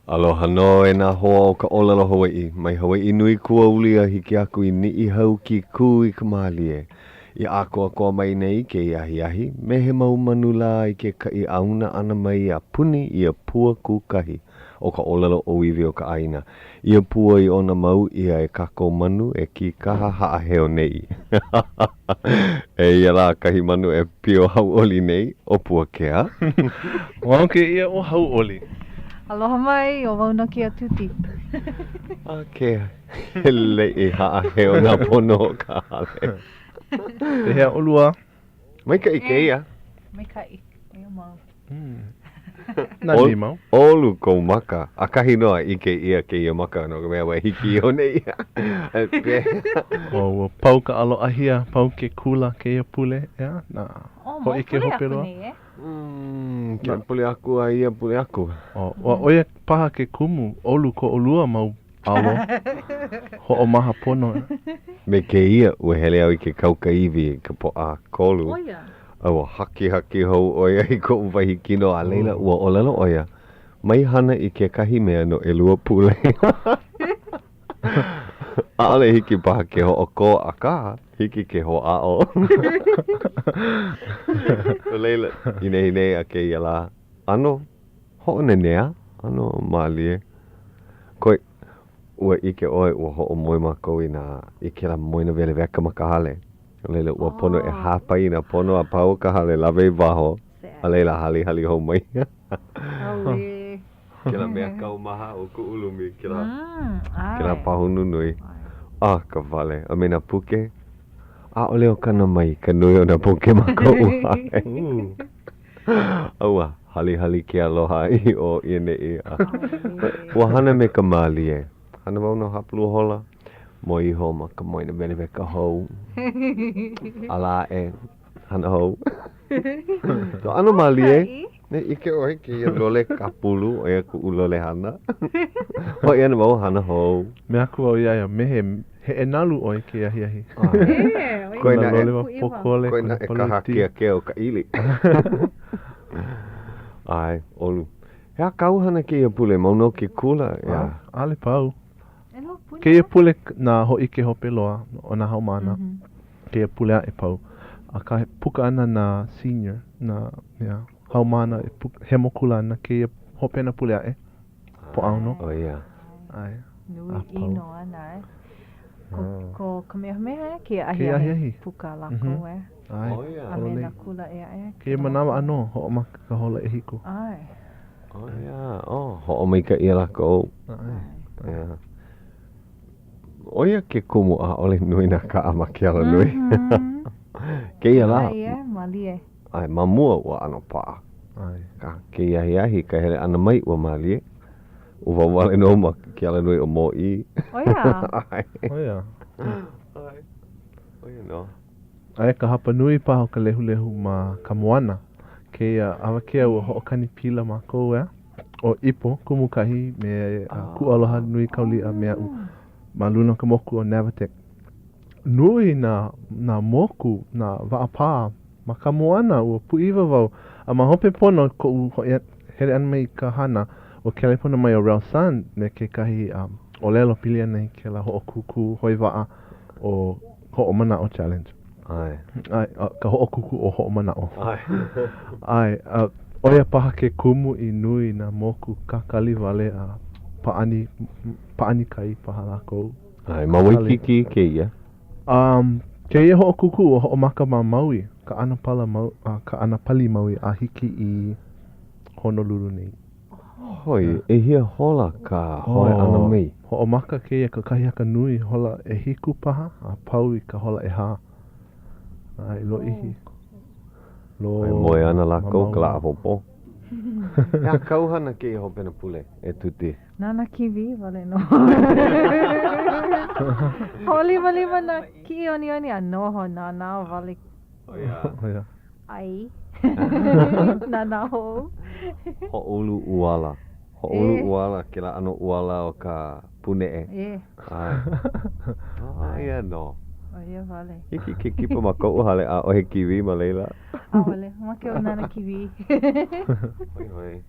Aloha nō e nā hoa o ka ʻōlelo Hawaiʻi, mai Hawaiʻi nui kuauli a hiki aku i Niʻihau ke kū i ka mālie. I ʻākoakoa mai nei kēia ahiahi, me he mau manu lā i ke kaʻi ʻāuna ʻana mai a puni ia pua kūkahi o ka ʻōlelo ʻōiwi o ka ʻāina. Ia pua i ʻona mau ʻia e kākou manu e kīkaha haʻaheo nei. Eia lā kahi manu e pio hauʻoli nei, ʻo Puakea. Wau kēia ʻo Hauʻoli. Aloha mai, ʻo wau nō kēia Tuti. A ke leʻi haʻaheo nā pono o ka hale. Pehea ʻolua? Maikaʻi kēia. Maikaʻi, eia mau. Nani mau. ʻOlu kou maka. ʻAkahi nō a ʻike ʻia kēia maka no ka mea ua hiki iho nei ia. Oh, ua pau ka ʻalo ʻahia, pau ke kula kēia pule, ʻeā? Nā Oh, mau hōʻike pule hope aku loa. nei, e? Mm, ke pule aku a ia pule aku. Oh, ua ʻo ia paha ke kumu, ʻolu ko ʻolua mau alo, hoʻomaha pono. Me kēia, ua hele au i ke kauka iwi i ka Pōʻakolu. ʻO ia. A ua hakihaki hou ʻo ia i koʻu wahi kino, a laila, ua ʻōlelo ʻo ia, Mai hana i kekahi mea no ʻelua pule. ʻAʻole hiki paha ke hoʻokō, akā, hiki ke hoʻāʻo. No laila, i nehinei a kēia lā, ʻano hoʻonanea, ʻano mālie. Koe, ua ʻike ʻoe, ua hoʻomoe mākou i nā, i kēlā moena weleweka ma ka hale. No laila, ua pono e hāpai i nā pono a pau o ka hale, lawe i waho, a laila halihali hou mai. Auē. Kēlā mea kaumaha o kuʻu lumi, kēlā, kēlā pahu nunui. A, ka wale. A me nā puke. ʻAʻole o kana mai ka nui o nā puke ma koʻu hale. A ua halihali ke aloha i ʻō i ʻaneʻi. Ua hana me ka mālie. Hana wau no hapalua hola. Moe iho ma ka moena weleweka hou. Ala aʻe, hana hou. So ʻano mālie. Ne ʻike ʻoe kēia lole kāpulu, ʻo ia kuʻu lole hana. Hoʻi ana wau hana hou. Mea aku au iā ia, me he heʻe nalu ʻoe kēia ahiahi. Koe naʻe, lole pōkole, koe naʻe ka hākeakea o ka ʻili. ʻAe, ʻolu. He aha kāu hana kēia pule, mau nō ke kula, ʻeā? ʻAʻole pau. Kēia pule nā hōʻike hope loa o nā haumāna. Kēia pule aʻe pau. Akā he puka ana nā senior, nā mea haumāna e hemo kula ana kēia hopena pule aʻe, Pōʻaono. ʻO ia. ʻAe. Nui ʻino ana, e. Ko, ko Kamehameha e kēia Kēia ahiahi. ahiahi. Puka lākou, e. ʻAe. ʻO ia. A me nā kula ʻē aʻe. Kēia manawa ʻānō, hoʻomaka ka hola ʻehiku. ʻAe. ʻO ia, oh, hoʻomaikaʻi ʻia lākou. ʻAe. ʻEā. ʻO ia ke kumu ʻaʻole nui nā kaʻa ma ke alanui. Kēia lā. ʻAe, e, mālie. ʻAe, ma mua ua ʻano paʻa. ʻAe. Akā, kēia ahiahi ka hele ʻana mai ua mālie. ʻO wau wale nō ma ke alanui ʻo Mōʻī. ʻO ia? ʻAe. ʻO ia. ʻAe. ʻO ia nō. Aia ka hapa nui paha o ka lehulehu ma ka moana. Kēia awakea ua hoʻokani pila mākou, ʻeā? ʻO Ipo, Kumukahi, me kuʻu aloha nui Kauliʻa me aʻu ma luna o ka moku o Navatek. Nui nā, nā moku, nā waʻapā ma ka moana, ua pūʻiwa wau. A ma hope pono koʻu hoʻi hele ʻana mai i ka hana, ua kelepona mai ʻo Rell Sunn me kekahi ʻōlelo pili ana i kēlā hoʻokūkū hoe waʻa ʻo Hoʻomanaʻo Challenge. ʻAe. ʻAe, ka hoʻokūkū ʻo Hoʻomanaʻo. ʻAe. ʻAe, a ʻo ia paha ke kumu i nui nā moku kakali wale a pāʻani, pāʻani kai paha lākou. ʻAe, ma Waikīkī kēia? Um, kēia hoʻokūkū ua hoʻomaka ma Maui, Kaʻanapala Mau, uh, Kaʻanapali Maui a hiki i Honolulu nei. Hoi, ʻehia hola ka hoe ʻana mai? Hoʻomaka kēia kakahiaka nui hola ʻehiku paha a pau i ka hola ʻehā. ʻAe, lōʻihi. Lō. E moe ana lākou ka lā ʻapōpō. He aha kāu hana kēia hopena pule, e Tuti? Nānā kīwī wale nō. Hoʻolimalima nā kiʻi ʻoniʻoni a noho nānā wale. ʻO ia. ʻO ia. ʻai. Nānā hou. Hoʻoulu ʻuala. Hoʻoulu ʻuala, kēlā ʻano ʻuala o ka pūneʻe. E. ʻAe. ʻO ia nō. ʻO ia wale. Hiki ke kipa ma koʻu hale, ʻaʻohe kīwī ma laila. ʻAʻole. Make au nānā kīwī. Hoihoi.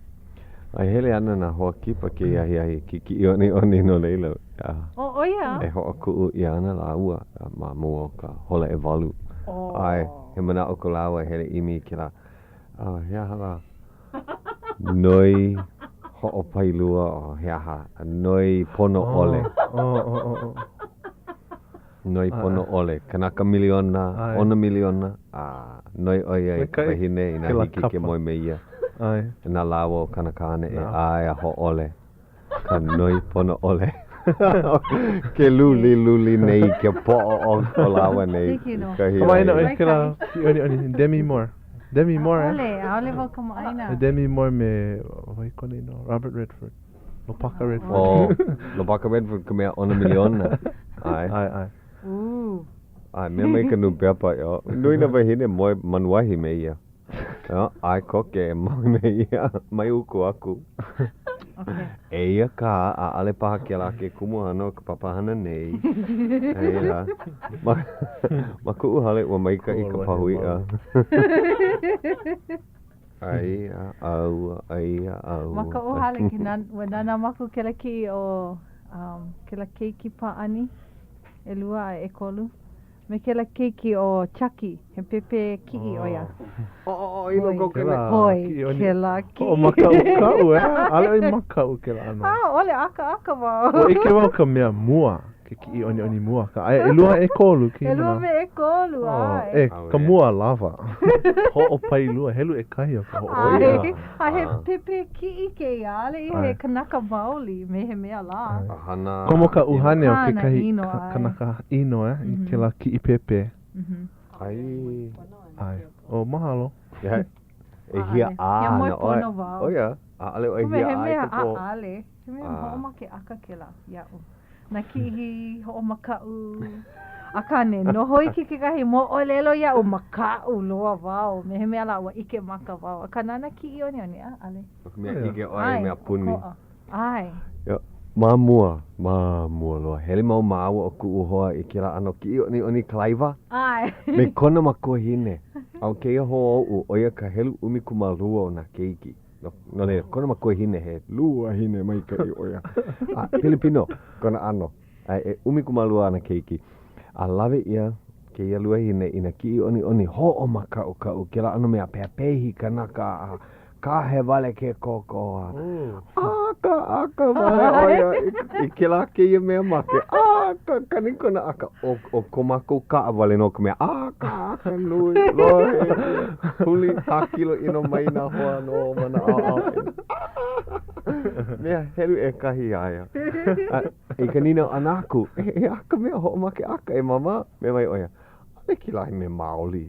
A e hele ana nā hoa kipa kēia ahiahi ke kiʻiʻoniʻoni no laila, a Oh, ʻo ia? e hoʻokuʻu ʻia ana lāua ma mua o ka hola ʻewalu. Oh. ʻAe, he manaʻo ko lāua e hele ʻimi i kēlā, a he aha lā? Noi hoʻopailua, o he aha? Noi pono ʻole. Oh, oh, oh, oh. Noi pono ʻole. Kanaka miliona, ʻono miliona, a noi ʻo ia i ka wahine inā hiki ke moe me ia. Na lāua ʻo kāna kāne e ʻae a hōʻole ka noi pono ʻole. Ke luliluli nei ke poʻo o ko lāua nei. Kamaʻāina ʻoe i kēlā kiʻiʻoniʻoni Demi Moore. Demi Moore, eh? ʻAʻole, ʻaʻole wau kamaʻāina. Demi Moore me, wai kona inoa? Robert Redford. Lopaka Redford. Oh, Lopaka Redford ka mea ʻono miliona. ʻAe. ʻAe, ʻae. Ooh. ʻAe, mea mai ka nūpepa, ʻo, nui nā wāhine moe manuahi me ia. ʻO, ʻae koke e moe me ia, mai uku aku. Okay. Eia kā, ʻaʻole paha kēlā ke kumuhana o ka papahana nei. Eia. Ma, ma kuʻu hale, ua maikaʻi ka pahu iʻa. ʻAi a ʻau, ʻai a ʻau. Ma koʻu hale, ke nā, ua nānā mākou kēlā kiʻi o um, kēlā keiki pāʻani, ʻelua a ʻekolu, me kēlā keiki ʻo Chucky, he pēpē kiʻi ʻo ia. Oh, oh, oh, i loko o ke Kēlā Hoi, kiʻi kēlā kiʻi. Hoʻomākaʻukaʻu, eh? ʻAʻole ʻoe makaʻu kēlā ʻano. ʻAʻole, ʻakaʻaka wau. Ua ʻike wau ka mea mua. Ke kiʻiʻoniʻoni mua akā aia ʻelua a ʻekolu kēia ʻElua manawa. me ʻekolu, Oh, ʻae. e, ka mua lawa. Hoʻopailua, helu ʻekahi o ka hoʻopailua. ʻAe, a he pēpē kiʻi kēia, ʻaʻole ia he kanaka maoli me he mea lā. A hana Komo ka ʻuhane o Hana kekahi ʻino, ʻae. kanaka ʻino, eh, i kēlā kiʻi pēpē. ʻAe. ʻAe. Oh, mahalo. E hiaʻā ana ʻoe. ʻO ia, ʻaʻole ʻoe hiaʻā i ka pō. ʻAʻole. He mea hoʻomake ʻaka kēlā iaʻu. Nā kiʻi hoʻomakaʻu. Akā ne, noho iki kekahi moʻolelo iaʻu, makaʻu loa wau, me he mea lā ua ʻike maka wau. Akā na nā kiʻiʻoniʻoni, ʻaʻole. No ka mea ʻike ʻoe i mea puni. ʻAe. Ma mua, ma mua loa, hele mau māua ʻo kuʻu hoa i kēlā ʻano kiʻiʻoniʻoni kalaiwa. ʻAe. Me kona makuahine. A ʻo kēia hoa oʻu, ʻo ia ka helu 12 o nā keiki. No, no laila, kona makuahine he luahine maikaʻi ʻo ia. A Pilipino kona ʻano. A e 12 āna keiki. A lawe ʻia kēia luahine i nā kiʻiʻoniʻoni hoʻomākaʻukaʻu, kēlā ʻano mea pehapehi kanaka a kahe wale ke koko a ʻakaʻaka wale ʻo ia i, i kēlā kēia mea make. ʻAka, kani kona ʻaka. ʻO, ʻo ko mākou kaʻa wale nō ka mea ʻakaʻaka nui, lohe ʻia, huli hākilo ʻino mai nā hoa nō ma nā ʻaoʻao. Mea helu ʻekahi iā ia. A i ka nīnau ʻana aku, he aha ka mea hoʻomake ʻaka e Māmā? Mea mai ʻo ia, ʻaʻole kēlā he mea maoli.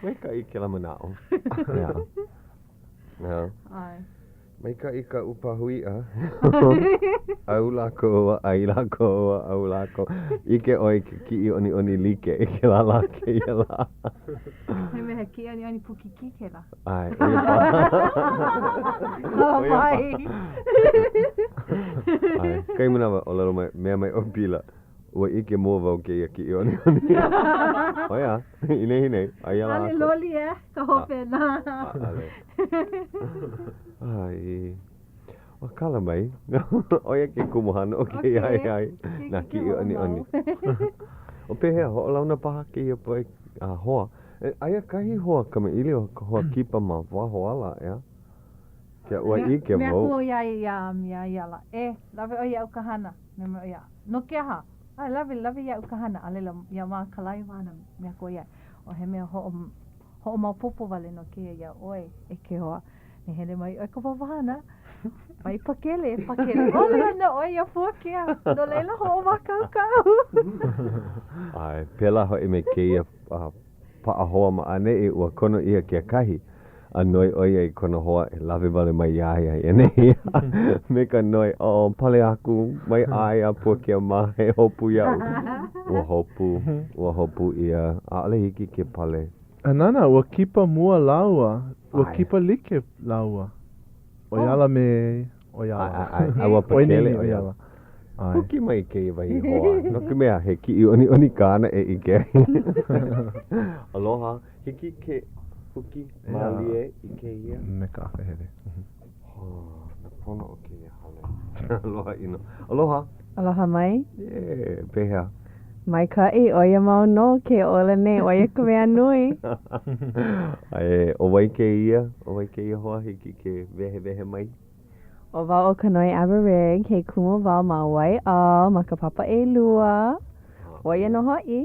Maikaʻi kēlā manaʻo. Yeah. Yeah. ʻAe. Maikaʻi kaʻu pahu iʻa. ʻAu lākou, a ʻai lākou, a ʻau lākou. ʻIke ʻoe i ke kiʻiʻoniʻoni like i kēlā lā kēia lā. He mea he kiʻiʻoniʻoni Pukikī kēlā. ʻAe, ʻo ia paha. ʻO ia paha. ʻAe, kahi manawa, ʻōlelo mai, mea mai ʻo Pila, Ua ʻike mua wau kēia kiʻiʻoniʻoni. ʻO ia, i nehinei, aia lā. ʻAʻole loli e ka hopena. ʻAʻole. Ai. ʻO kala mai. ʻO ia ke kumuhana o kēia ahiahi, nā kiʻiʻoniʻoni. ʻO pehea, hoʻolauna paha kēia poʻe hoa. Aia kahi hoa kamaʻilio, ka hoa kipa ma waho ala, ʻeā? Kia ua ʻike wau. Mea aku ʻo ia iā ia ala, E, lawe ʻoe iaʻu ka hana. Mea mai ʻo ia, No ke aha? ʻAe, lawe, lawe iaʻu ka hana. A laila, iā ma kalaiwa ana, mea aku ʻo ia, ʻO he mea hoʻo, hoʻomaopopo wale nō kēia iā ʻoe, e ke hoa. E hele mai ʻoe i ka papahana, mai pakele, pakele ʻole ana ʻoe iā Puakea. No laila, hoʻomākaukau. ʻAe, pēlā hoʻi me kēia paʻa hoa ma ʻaneʻi, ua kono ʻia kekahi, a noi ʻo ia i kona hoa e lawe wale mai iā ia i ʻaneʻi, me ka noi, Oh, pale aku, mai ʻae iā Puakea mā e hopu iaʻu. Ua hopu, ua hopu ʻia, ʻaʻole hiki ke pale. A nānā, ua kipa mua lāua, ua kipa like lāua, ʻo ia ala me ʻo ia ala. ʻAe, ʻae, a ua pakele ʻo ia ala. Huki mai kēia wahi hoa, no ka mea, he kiʻiʻoniʻoni kāna e ʻike ai. Aloha, hiki ke. Huki mālie i kēia. Me ka akahele. Oh, nā pono o kēia hale. Aloha ʻino. Aloha. Aloha mai. Yeah, pehea? Maikaʻi, ʻo ia mau nō ke ola nei, ʻo ia ka mea nui. E, ʻo wai kēia? ʻO wai kēia hoa hiki ke wehewehe mai? ʻO wau ʻo Kanoe Aberig, he kumu wau ma Waiʻau ma ka papa ʻelua. ʻO ia nō hoʻi.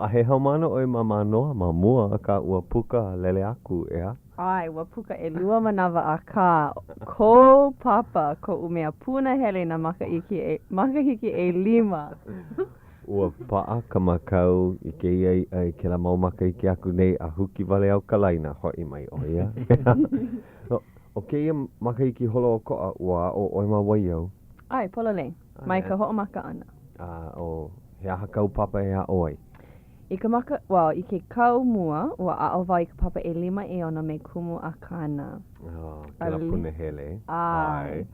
A he haumāna ʻoe ma Mānoa ma mua, akā ua puka a lele aku, ʻeā? ʻAe, ua puka ʻelua manawa akā kou papa koʻu mea punahele nā makahiki makahiki ʻelima. Ua paʻa ka makau i kēia iʻa i kēlā mau makahiki aku nei a huki wale au ka laina, hoʻi mai ʻo ia. ʻO kēia makahiki holoʻokoʻa, ua aʻo ʻoe ma Waiau? ʻAe, pololei. Mai ka hoʻomaka ʻana. A ʻo he aha kāu papa e aʻo ai? I ka maka, well, i ke kau mua, ua aʻo wau i ka papa ʻelima ʻeono me Kumu Akana. Oh, kēlā punahele. ʻAe.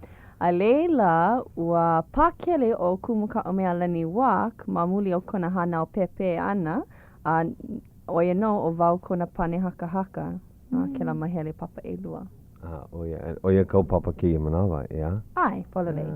A laila, ua pakele ʻo Kumu Kaʻumealani Wack ma muli o kona hānau pēpē ʻana, a ʻo ia nō, ʻo wau kona pane hakahaka ma kēlā mahele papa ʻelua. A, ʻo ia, ʻo ia kāu papa kēia manawa, ʻeā? ʻAe, pololei.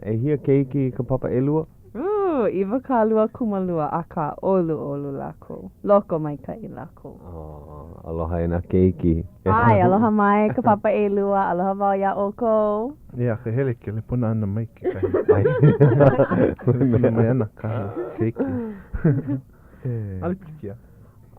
ʻEhia keiki i ka papa ʻelua? Ū, 22 kūmālua, akā, ʻoluʻolu lākou. Lokomaikaʻi lākou. Oh, aloha e nā keiki. ʻAe, aloha mai ka papa ʻelua, aloha wau iā ʻoukou. E akahele, kelepona ana mai kekahi. Kelepona mai ana kahi keiki. ʻAʻole pilikia.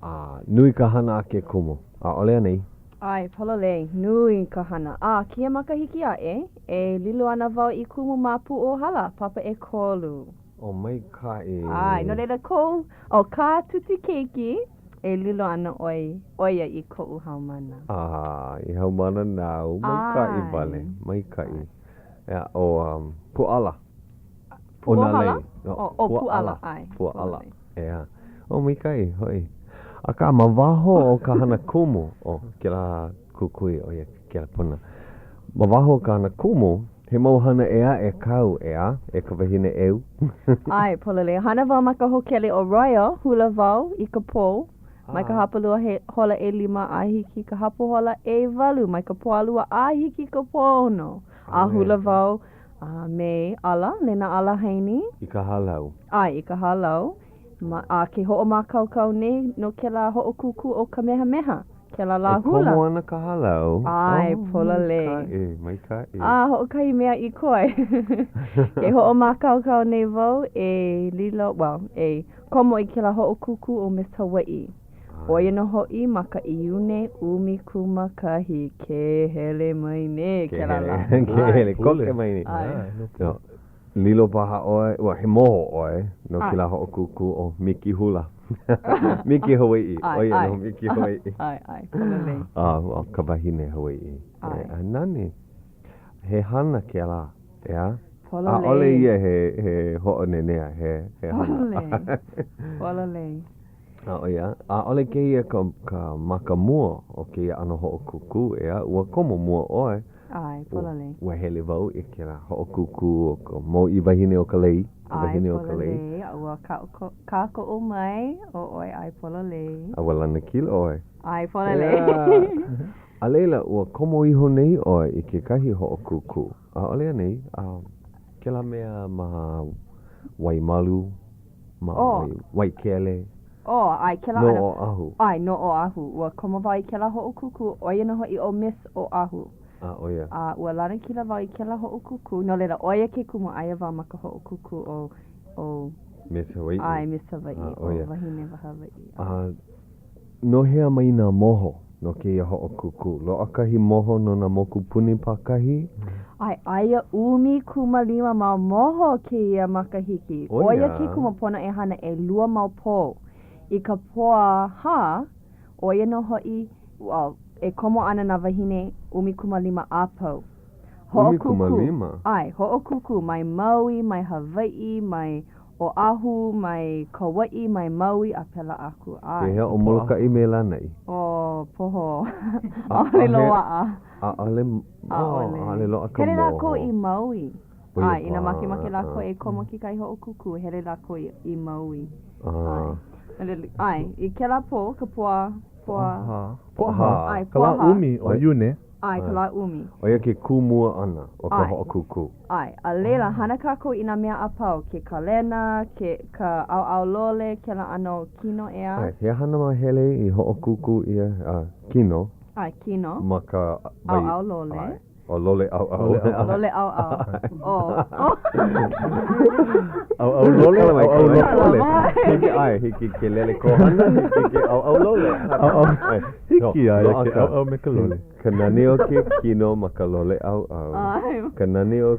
A, nui ka hana a ke kumu, ʻaʻole anei? ʻAe, pololei, nui ka hana. A, kēia makahiki aʻe, e lilo ana wau i kumu ma Pūʻōhala, papa ʻekolu. O, maikaʻi. ʻAe, no laila kou, ʻo kā Tuti keiki, e lilo ana ʻoe, ʻo ia i koʻu haumana. A, i haumana nāu, maikaʻi wale, maikaʻi. ʻEā, ʻo, um, Pūʻala. ʻO nā lei. ʻO, ʻo Pūʻala, ʻae. Pūʻala, ʻeā. ʻO, maikaʻi hoʻi. Akā, ma waho o ka hana kumu, ʻo kēlā kukui, ʻo ia kelepona. Ma waho o ka hana kumu, he mau hana ʻē aʻe kāu, ʻeā, e ka wahine ʻeu. ʻAe, pololei. Hana wau ma ka hōkele ʻo Royal, hula wau i ka pō, mai ka hapalua he hola ʻelima a hiki i ka hapa hola ʻewalu, mai ka Pōʻalua a hiki i ka Pōʻaono. A hula wau A me Ala, Lena Ala Haini. I ka hālau. ʻAe, i ka hālau. Ma, a ke hoʻomākaukau nei no kēlā hoʻokūkū o Kamehameha, kēlā lā hula. E komo ana ka hālau. ʻAe, pololei. Maikaʻi, maikaʻi. A hoʻokahi mea i koe. Ke hoʻomākaukau nei wau e lilo, well, e komo i kēlā hoʻokūkū o Miss Hawaiʻi. ʻO ia nō hoʻi ma ka Iune 11 ke hele mai nei kēlā lā. Ke hele koke mai nei. ʻAe. Lilo paha ʻoe, ua he moho ʻoe no kēlā hoʻokūkū ʻo Miki Hula. Miki Hawaiʻi. ʻO ia nō Miki Hawaiʻi. ʻAe, ʻae, pololei. A, ʻo ka wahine Hawaiʻi. ʻAe. Nani. He hana kēlā, ʻeā? Pololei. ʻAʻole ia he, he hoʻonenea, he, he hana. Pololei. Pololei. A ʻo ia, ʻaʻole kēia ka, ka maka mua o kēia ʻano hoʻokūkū, ʻeā, ua komo mua ʻoe. ʻAe, pololei. Ua hele wau i kēlā hoʻokūkū o ka Mōʻī Wahine o ka Lei, ka Wahine o ka Lei. ʻAe, pololei, a ua kākoʻo mai ʻo ʻoe, ʻae, pololei. A ua lanakila ʻoe. ʻAe, pololei. ʻEā. A laila, ua komo iho nei ʻoe i kekahi hoʻokūkū, ʻaʻole anei? A, kēlā mea ma Waimalu. Ma oh. Waikēle. Oh, ʻae, kēlā No Oʻahu. ʻAe, no Oʻahu. Ua komo wau i kēlā hoʻokūkū, ʻo ia nō hoʻi ʻo Miss Oʻahu. A, ʻo ia. A ua lanakila wau i kēlā hoʻokūkū, no laila, ʻo ia ke kumu aia wau ma ka hoʻokūkū ʻo, ʻo. Miss Hawaiʻi. ʻAe, Miss Hawaiʻi, ʻo Wahine Hawaiʻi. A No hea mai nā moho no kēia hoʻokūkū? Loaʻa kahi moho no nā mokupuni pākahi? ʻAe, aia 15 mau moho kēia makahiki. ʻO ia ke kumu pono e hana ʻelua mau pō. I ka Pōʻahā, ʻo ia nō hoʻi, well, e komo ana nā wāhine 15 a pau. Hoʻokūkū. ʻAe, hoʻokūkū mai Maui, mai Hawaiʻi, mai Oʻahu, mai Kauaʻi, mai Maui a pēlā aku. ʻAe. Pehea ʻo Molokaʻi me Lānaʻi? ʻO, poho. ʻAʻole loaʻa. ʻAʻole, ʻaʻole. ʻAʻole loaʻa ka moho. Hele lākou i Maui. ʻAe, inā makemake lākou e komo kekahi hoʻokūkū, hele lākou i Maui. ʻAe. ʻAe, i kēlā pō, ka Pō. Poʻahā. Poʻahā. ʻAe, Ka lā Poʻahā. ʻumi o Iune. ʻAe, ka lā ʻumi. ʻO ia ke kū mua ʻana o ka ʻAe. hoʻokūkū. ʻAe, a laila, hana kākou i nā mea a pau, ke kalena, ke, ka ʻauʻau lole, kēlā ʻano kino ʻeā. ʻAe, he aha nā māhele i hoʻokūkū ʻia, a, kino? ʻAe, kino. Ma ka wai. ʻAuʻau lole. ʻAe. ʻO lole ʻauʻau. Lole ʻauʻau. ʻO. ʻAuʻau lole, ʻauʻau lole. Hiki ʻae, hiki ke lele kohana, hiki ke ʻauʻau lole. ʻAuʻau. Hiki iā ia ke ʻauʻau me ka lole. Ka nani o ke kino ma ka lole ʻauʻau. ʻAe. Ka nani o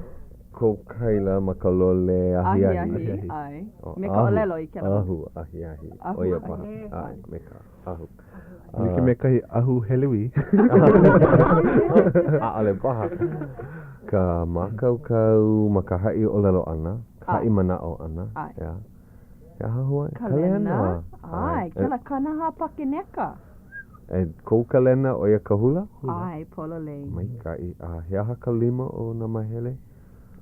ko Kaila ma ka lole ahiahi. Ahiahi, ʻae. Me ka ʻōlelo i kēlā. Ahu ahiahi. ʻO ia paha. ʻAe, me ka ahu. Like me kahi ahu helewī. ʻAʻole paha. Ka mākaukau ma ka haʻi ʻōlelo ʻana, ka haʻi manaʻo ʻana. ʻAe. ʻEā. He aha hou? Kalena. ʻAe, kēlā 40 pakeneka. E kou kalena, ʻo ia ka hula? ʻAe, pololei. Maikaʻi. A he aha ka lima o nā māhele?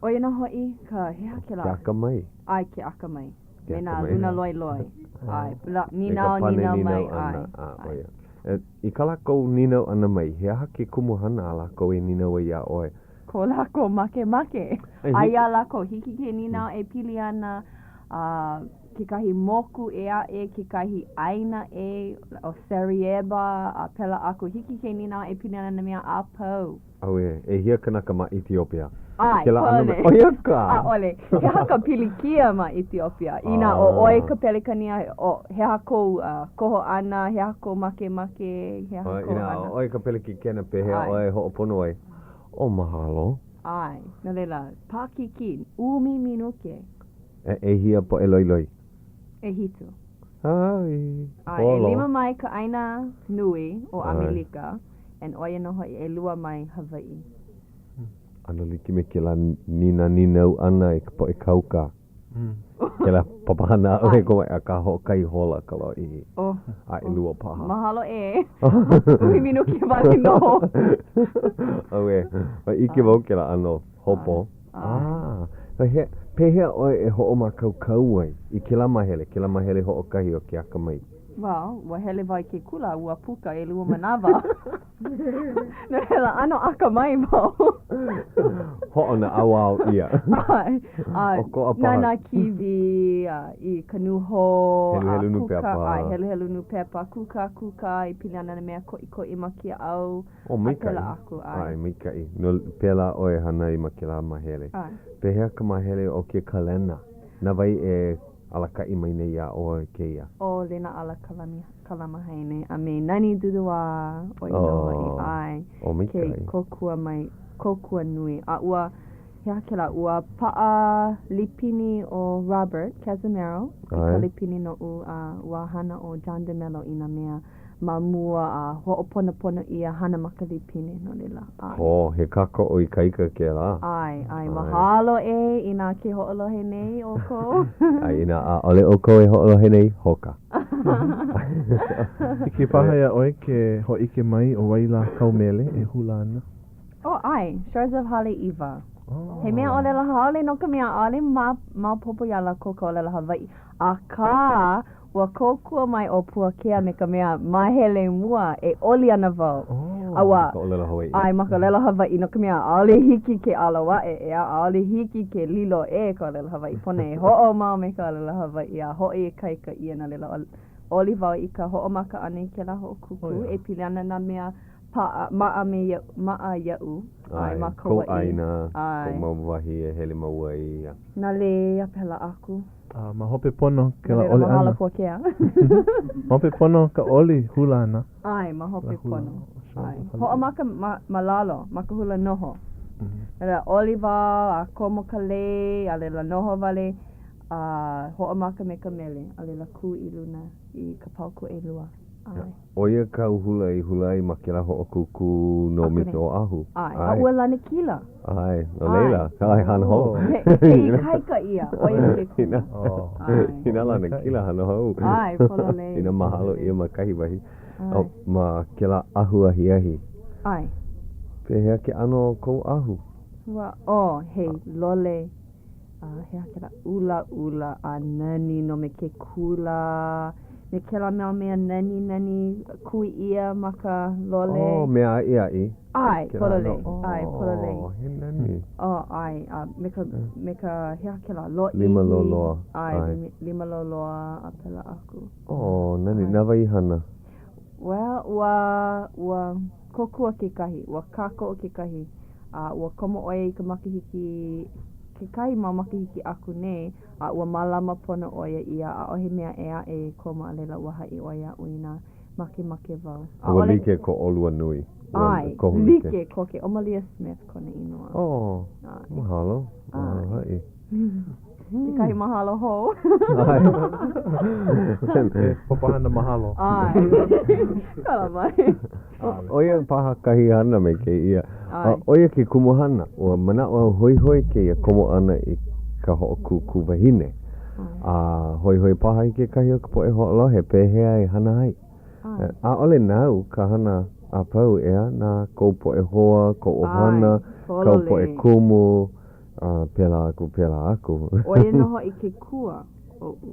ʻO ia nō hoʻi ka, he aha kēlā? Ke akamai. ʻAe, ke akamai. Ke Me nā akamai. luna loiloi. ʻAe, la, Me ka nīnau, pane nīnau mai, nīnau ʻana. ʻae. A, ʻo ia. E, i kā lākou nīnau ʻana mai, he aha ke kumuhana a lākou e nīnau ai iā ʻoe? Ko lākou makemake. A iā lākou, hiki ke nīnau e pili ana a kekahi moku ʻē aʻe, kekahi ʻāina ʻē, ʻo Sarieba, a pēlā aku. Hiki ke nīnau e pili ana nā mea a pau. ʻAuē, ʻehia kanaka ma ʻEthiopia? ʻAe, Kēlā ʻano ʻaʻole. ʻO ia ka! ʻAʻole. He aha ka pilikia ma ʻEthiopia? Inā ʻo ʻoe ka Pelekania, ʻo, he aha kou koho ʻana, he aha kou makemake, he aha kou Inā ʻana? ʻo ʻoe ka pelekikena, pehea ʻAe. ʻoe e hoʻopono ai? ʻO mahalo. ʻAe, no laila, paʻakikī, ʻumi minuke. E ʻehia poʻe loiloi? ʻEhiku. ʻAe. ʻAe, ʻelima mai ka ʻāina nui o ʻAmelika, and ʻo ia nō hoʻi ʻelua mai Hawaiʻi. ʻAno like me kēlā ninaninau ʻana i ka poʻe kauka. Kēlā papahana aʻu e komo ai, akā hoʻokahi hola ka lōʻihi. Oh. A ʻelua paha. Mahalo ē. ʻUmi minuke wale nō. ʻAuē. Ua ʻike wau kēlā ʻano hopo. Ah, he, pehea ʻoe e hoʻomākaukau ai i kēlā māhele, kēlā māhele hoʻokahi o ke akamai? Well, ua hele wau i ke kula, ua puka ʻelua manawa. No laila, ʻano akamai wau. Hoʻonaʻauao ʻia. ʻAe, a ʻOkoʻa paha. nānā kīwī, a i ka nūhou, a Heluhelu kūkā, nūpepa. ʻae, heluhelu nūpepa, kūkākūkā i pili ana nā mea koʻikoʻi ma kēia au. ʻO, maikaʻi. A pēlā aku, ʻae. ʻAe, maikaʻi. No, pēlā ʻoe hana ai ma kēlā māhele. ʻAe. Pehea ka māhele o ke kalena? Na wai e alakaʻi mai nei iā ʻoe kēia? ʻO Lenaʻala Kalani, Kalamahaine a me Nani Duduā, ʻo ia nō hoʻi, ʻae. ʻO, maikaʻi. Ke kōkua mai, kōkua nui. A ua, he aha kēlā, ua paʻa lipini ʻo Robert Cazimero i ka lipini noʻu, a ua hana ʻo John DeMello i nā mea ma mua a hoʻoponopono ʻia hana ma ka lipine, no laila, ʻae. Oh, he kākoʻo ikaika kēlā. ʻAe, ʻae, mahalo ē inā ke hoʻolohe nei ʻoukou. A inā ʻaʻole ʻoukou e hoʻolohe nei, hoka. Hiki paha iā ʻoe ke hōʻike mai ʻo wai lā kāu mele e hula ana? Oh, ʻae, Shores of Haleiwa. He mea ʻōlelo haole no ka mea ʻaʻole maopopo iā lākou ka ʻōlelo Hawaiʻi, akā, Ua kōkua mai ʻo Puakea me ka mea māhele mua e oli ana wau. A ua. Ma ka ʻōlelo Hawaiʻi. ʻAe, ma ka ʻōlelo Hawaiʻi, no ka mea, ʻaʻole hiki ke alo aʻe, ʻeā, ʻaʻole hiki ke lilo ʻē ka ʻōlelo Hawaiʻi. Pono e hoʻomau me ka ʻōlelo Hawaiʻi a hoʻoikaika ʻia no laila, oli wau i ka hoʻomaka ʻana i kēlā hoʻokūkū e pili ana nā mea paʻa, maʻa me iaʻu, maʻa iaʻu, ʻae, ma kou Kauaʻi. ʻāina, ʻAe. kou mau wahi e hele mau ai. Nā lei a pēlā aku. A ma hope pono kēlā No laila, oli ʻana. mahalo Puakea. Ma hope pono ka oli hula ʻana. ʻAe, ma hope pono. ʻAe. Hoʻomaka ma, ma lalo, ma ka hula noho. No laila, oli wau, a komo ka lei, a laila noho wale, a hoʻomaka me ka mele, a laila kū i luna i ka paukū ʻelua. ʻAe. ʻO ia kāu hula i hula ai ma kēlā hoʻokūkū no Miss Oʻahu. ʻAe, a ua lanakila. ʻAe, no laila, ʻae, hana hou. He, he ikaika ia, ʻo ia ke kumu. ʻAe. Inā lanakila, hana hou. ʻAe, pololei. Inā mahalo ʻia ma kahi wahi. ʻAe. Ma kēlā ahu ahiahi. ʻAe. Pehea ke ʻano o kou ahu? Ua, oh, he lole, a he aha kēlā, ʻulaʻula a nani nō me ke kula. Me kēlā mau mea nani nani kui ʻia ma ka lole. Oh, mea aʻiaʻi. ʻAe, pololei. ʻAe, pololei. Oh, he nani. Oh, ʻae, a me ka, me ka, he aha kēlā, lōʻihi. Lima loloa. ʻAe, lima loloa a pēlā aku. Oh, nani, na wai i hana? Well, ua, ua kōkua kekahi, ua kākoʻo kekahi, a ua komo ʻo ia i ka makahiki, kekahi mau makahiki aku nei, a ua mālama pono ʻo ia ia, ʻaʻohe mea ʻē aʻe i komo a laila ua haʻi ʻo ia iaʻu inā makemake wau. Ua like ko ʻolua nui. ʻAe, like koke. ʻO Malia Smith kona inoa. Oh, mahalo. Mahalo hoʻi. Kekahi mahalo hou. ʻAe. He papahana mahalo. ʻAe. Kala mai. ʻO ia paha kahi hana me kēia. A ʻo ia ke kumuhana. Ua manaʻo au hoihoi kēia komo ʻana i ka hoʻokūkū wahine. A hoihoi paha i kekahi o ka poʻe hoʻolohe pehea e hana ai. ʻAʻole nāu ka hana a pau, ʻeā, na kou poʻe hoa, kou ʻohana, kāu poʻe kumu, a pēlā aku, pēlā aku. ʻO ia nō hoʻi ke kua oʻu.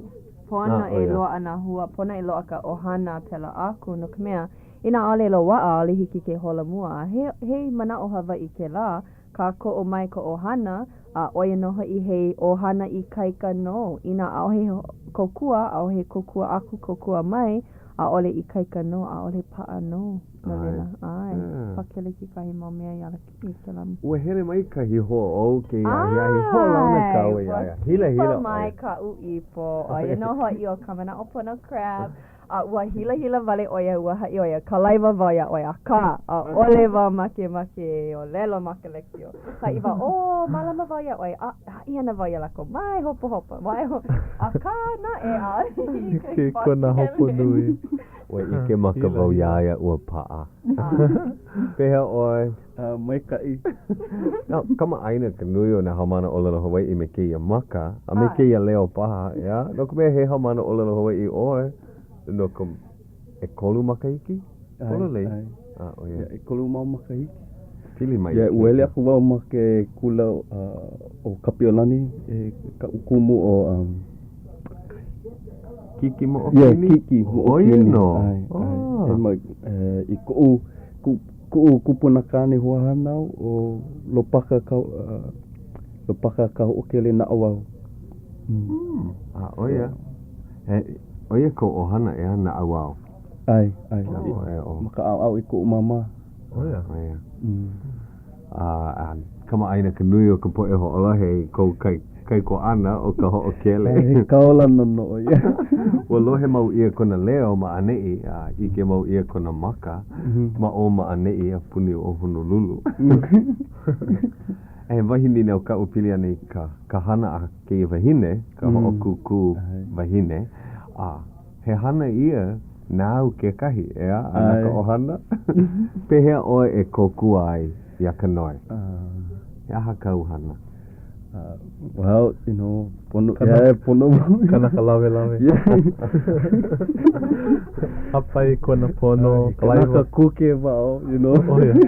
Pono e loaʻa nā hua, pono e loaʻa ka ʻohana, pēlā aku, no ka mea, Inā ʻaʻole loaʻa, ʻaʻole hiki ke holomua. A he, he manaʻo Hawaiʻi kēlā, kākoʻo mai ka ʻohana, a ʻo ia nō hoʻi he ʻohana ikaika nō. Inā ʻaʻohe kōkua, ʻaʻohe kōkua aku, kōkua mai, ʻaʻole ikaika nō, ʻaʻole paʻa nō. No laila, ʻae, pakele kekahi mau mea iā i kēlā. Ua hele mai kahi hoa ou kēia ahiahi, hoʻolauna kāua iā ia. Hilahila ʻoe. Ua kipa mai kaʻu ipo, ʻo ia nō hoʻi ʻo Kamanaʻopono Crabbe. A ua hilahila wale ʻo ia, ua haʻi ʻo ia, kalaiwa wau iā ʻoe, akā, ʻaʻole wau makemake e ʻōlelo ma ka lekiō. Haʻi wau, ō, mālama wau iā ʻoe, a haʻi ana wau iā lākou, mai hopohopo, mai ho-, akā naʻe, ʻaʻole hiki Hiki kona hopo nui. Ua ʻike maka wau iā ia, ua paʻa. Pehea ʻoe? A, maikaʻi. Now, kamaʻāina ka nui o nā haumāna ʻōlelo Hawaiʻi me kēia maka, a me kēia leo paha, ʻeā? No ka mea, he haumāna ʻōlelo Hawaiʻi ʻoe no ka ʻekolu makahiki? Pololei. ʻAe, A, ʻo ia. ʻEkolu mau makahiki. Pili mai. Yeah, ua hele aku wau ma ke kula ʻo Kapiʻolani, e kaʻu kumu ʻo um, Kiki Moʻokini? Yeah, Kiki Moʻokini. ʻO ia nō? ʻAe, ʻae. E mai, e, i koʻu, ku, Kuʻu kupunakāne hoahānau ʻo Lopaka ka Lopaka Kahoʻokele Naʻauao. Mm. A ʻo ia, he, ʻo ia kou ʻohana ʻeā, naʻauao? ʻAe, ʻae. ʻO. Ma ka ʻaoʻao i koʻu māmā. ʻO ia. ʻO ia. Mm. A, a kamaʻāina ka nui o ka poʻe hoʻolohe i kou kai, kaikuaʻana ʻo ka hoʻokele. He kaulana nō ʻo ia. Ua lohe mau ʻia kona leo ma ʻaneʻi, a ʻike mau ʻia kona maka ma ʻō ma ʻaneʻi a puni ʻo Honolulu. He wahi nīnau kaʻu pili ana i ka, ka hana a kēia wahine, ka hoʻokūkū wahine, a he hana ia nāu kekahi, ʻeā, a na ka ʻohana? Pehea ʻoe e kōkua ai iā Kanoe? He aha kāu hana? Well, you know, pono, yeah, pono. Kanaka lawelawe. Yeah. Hāpai kona pono, kalaiwa. Kanaka kuke wau, you know. Oh, yeah.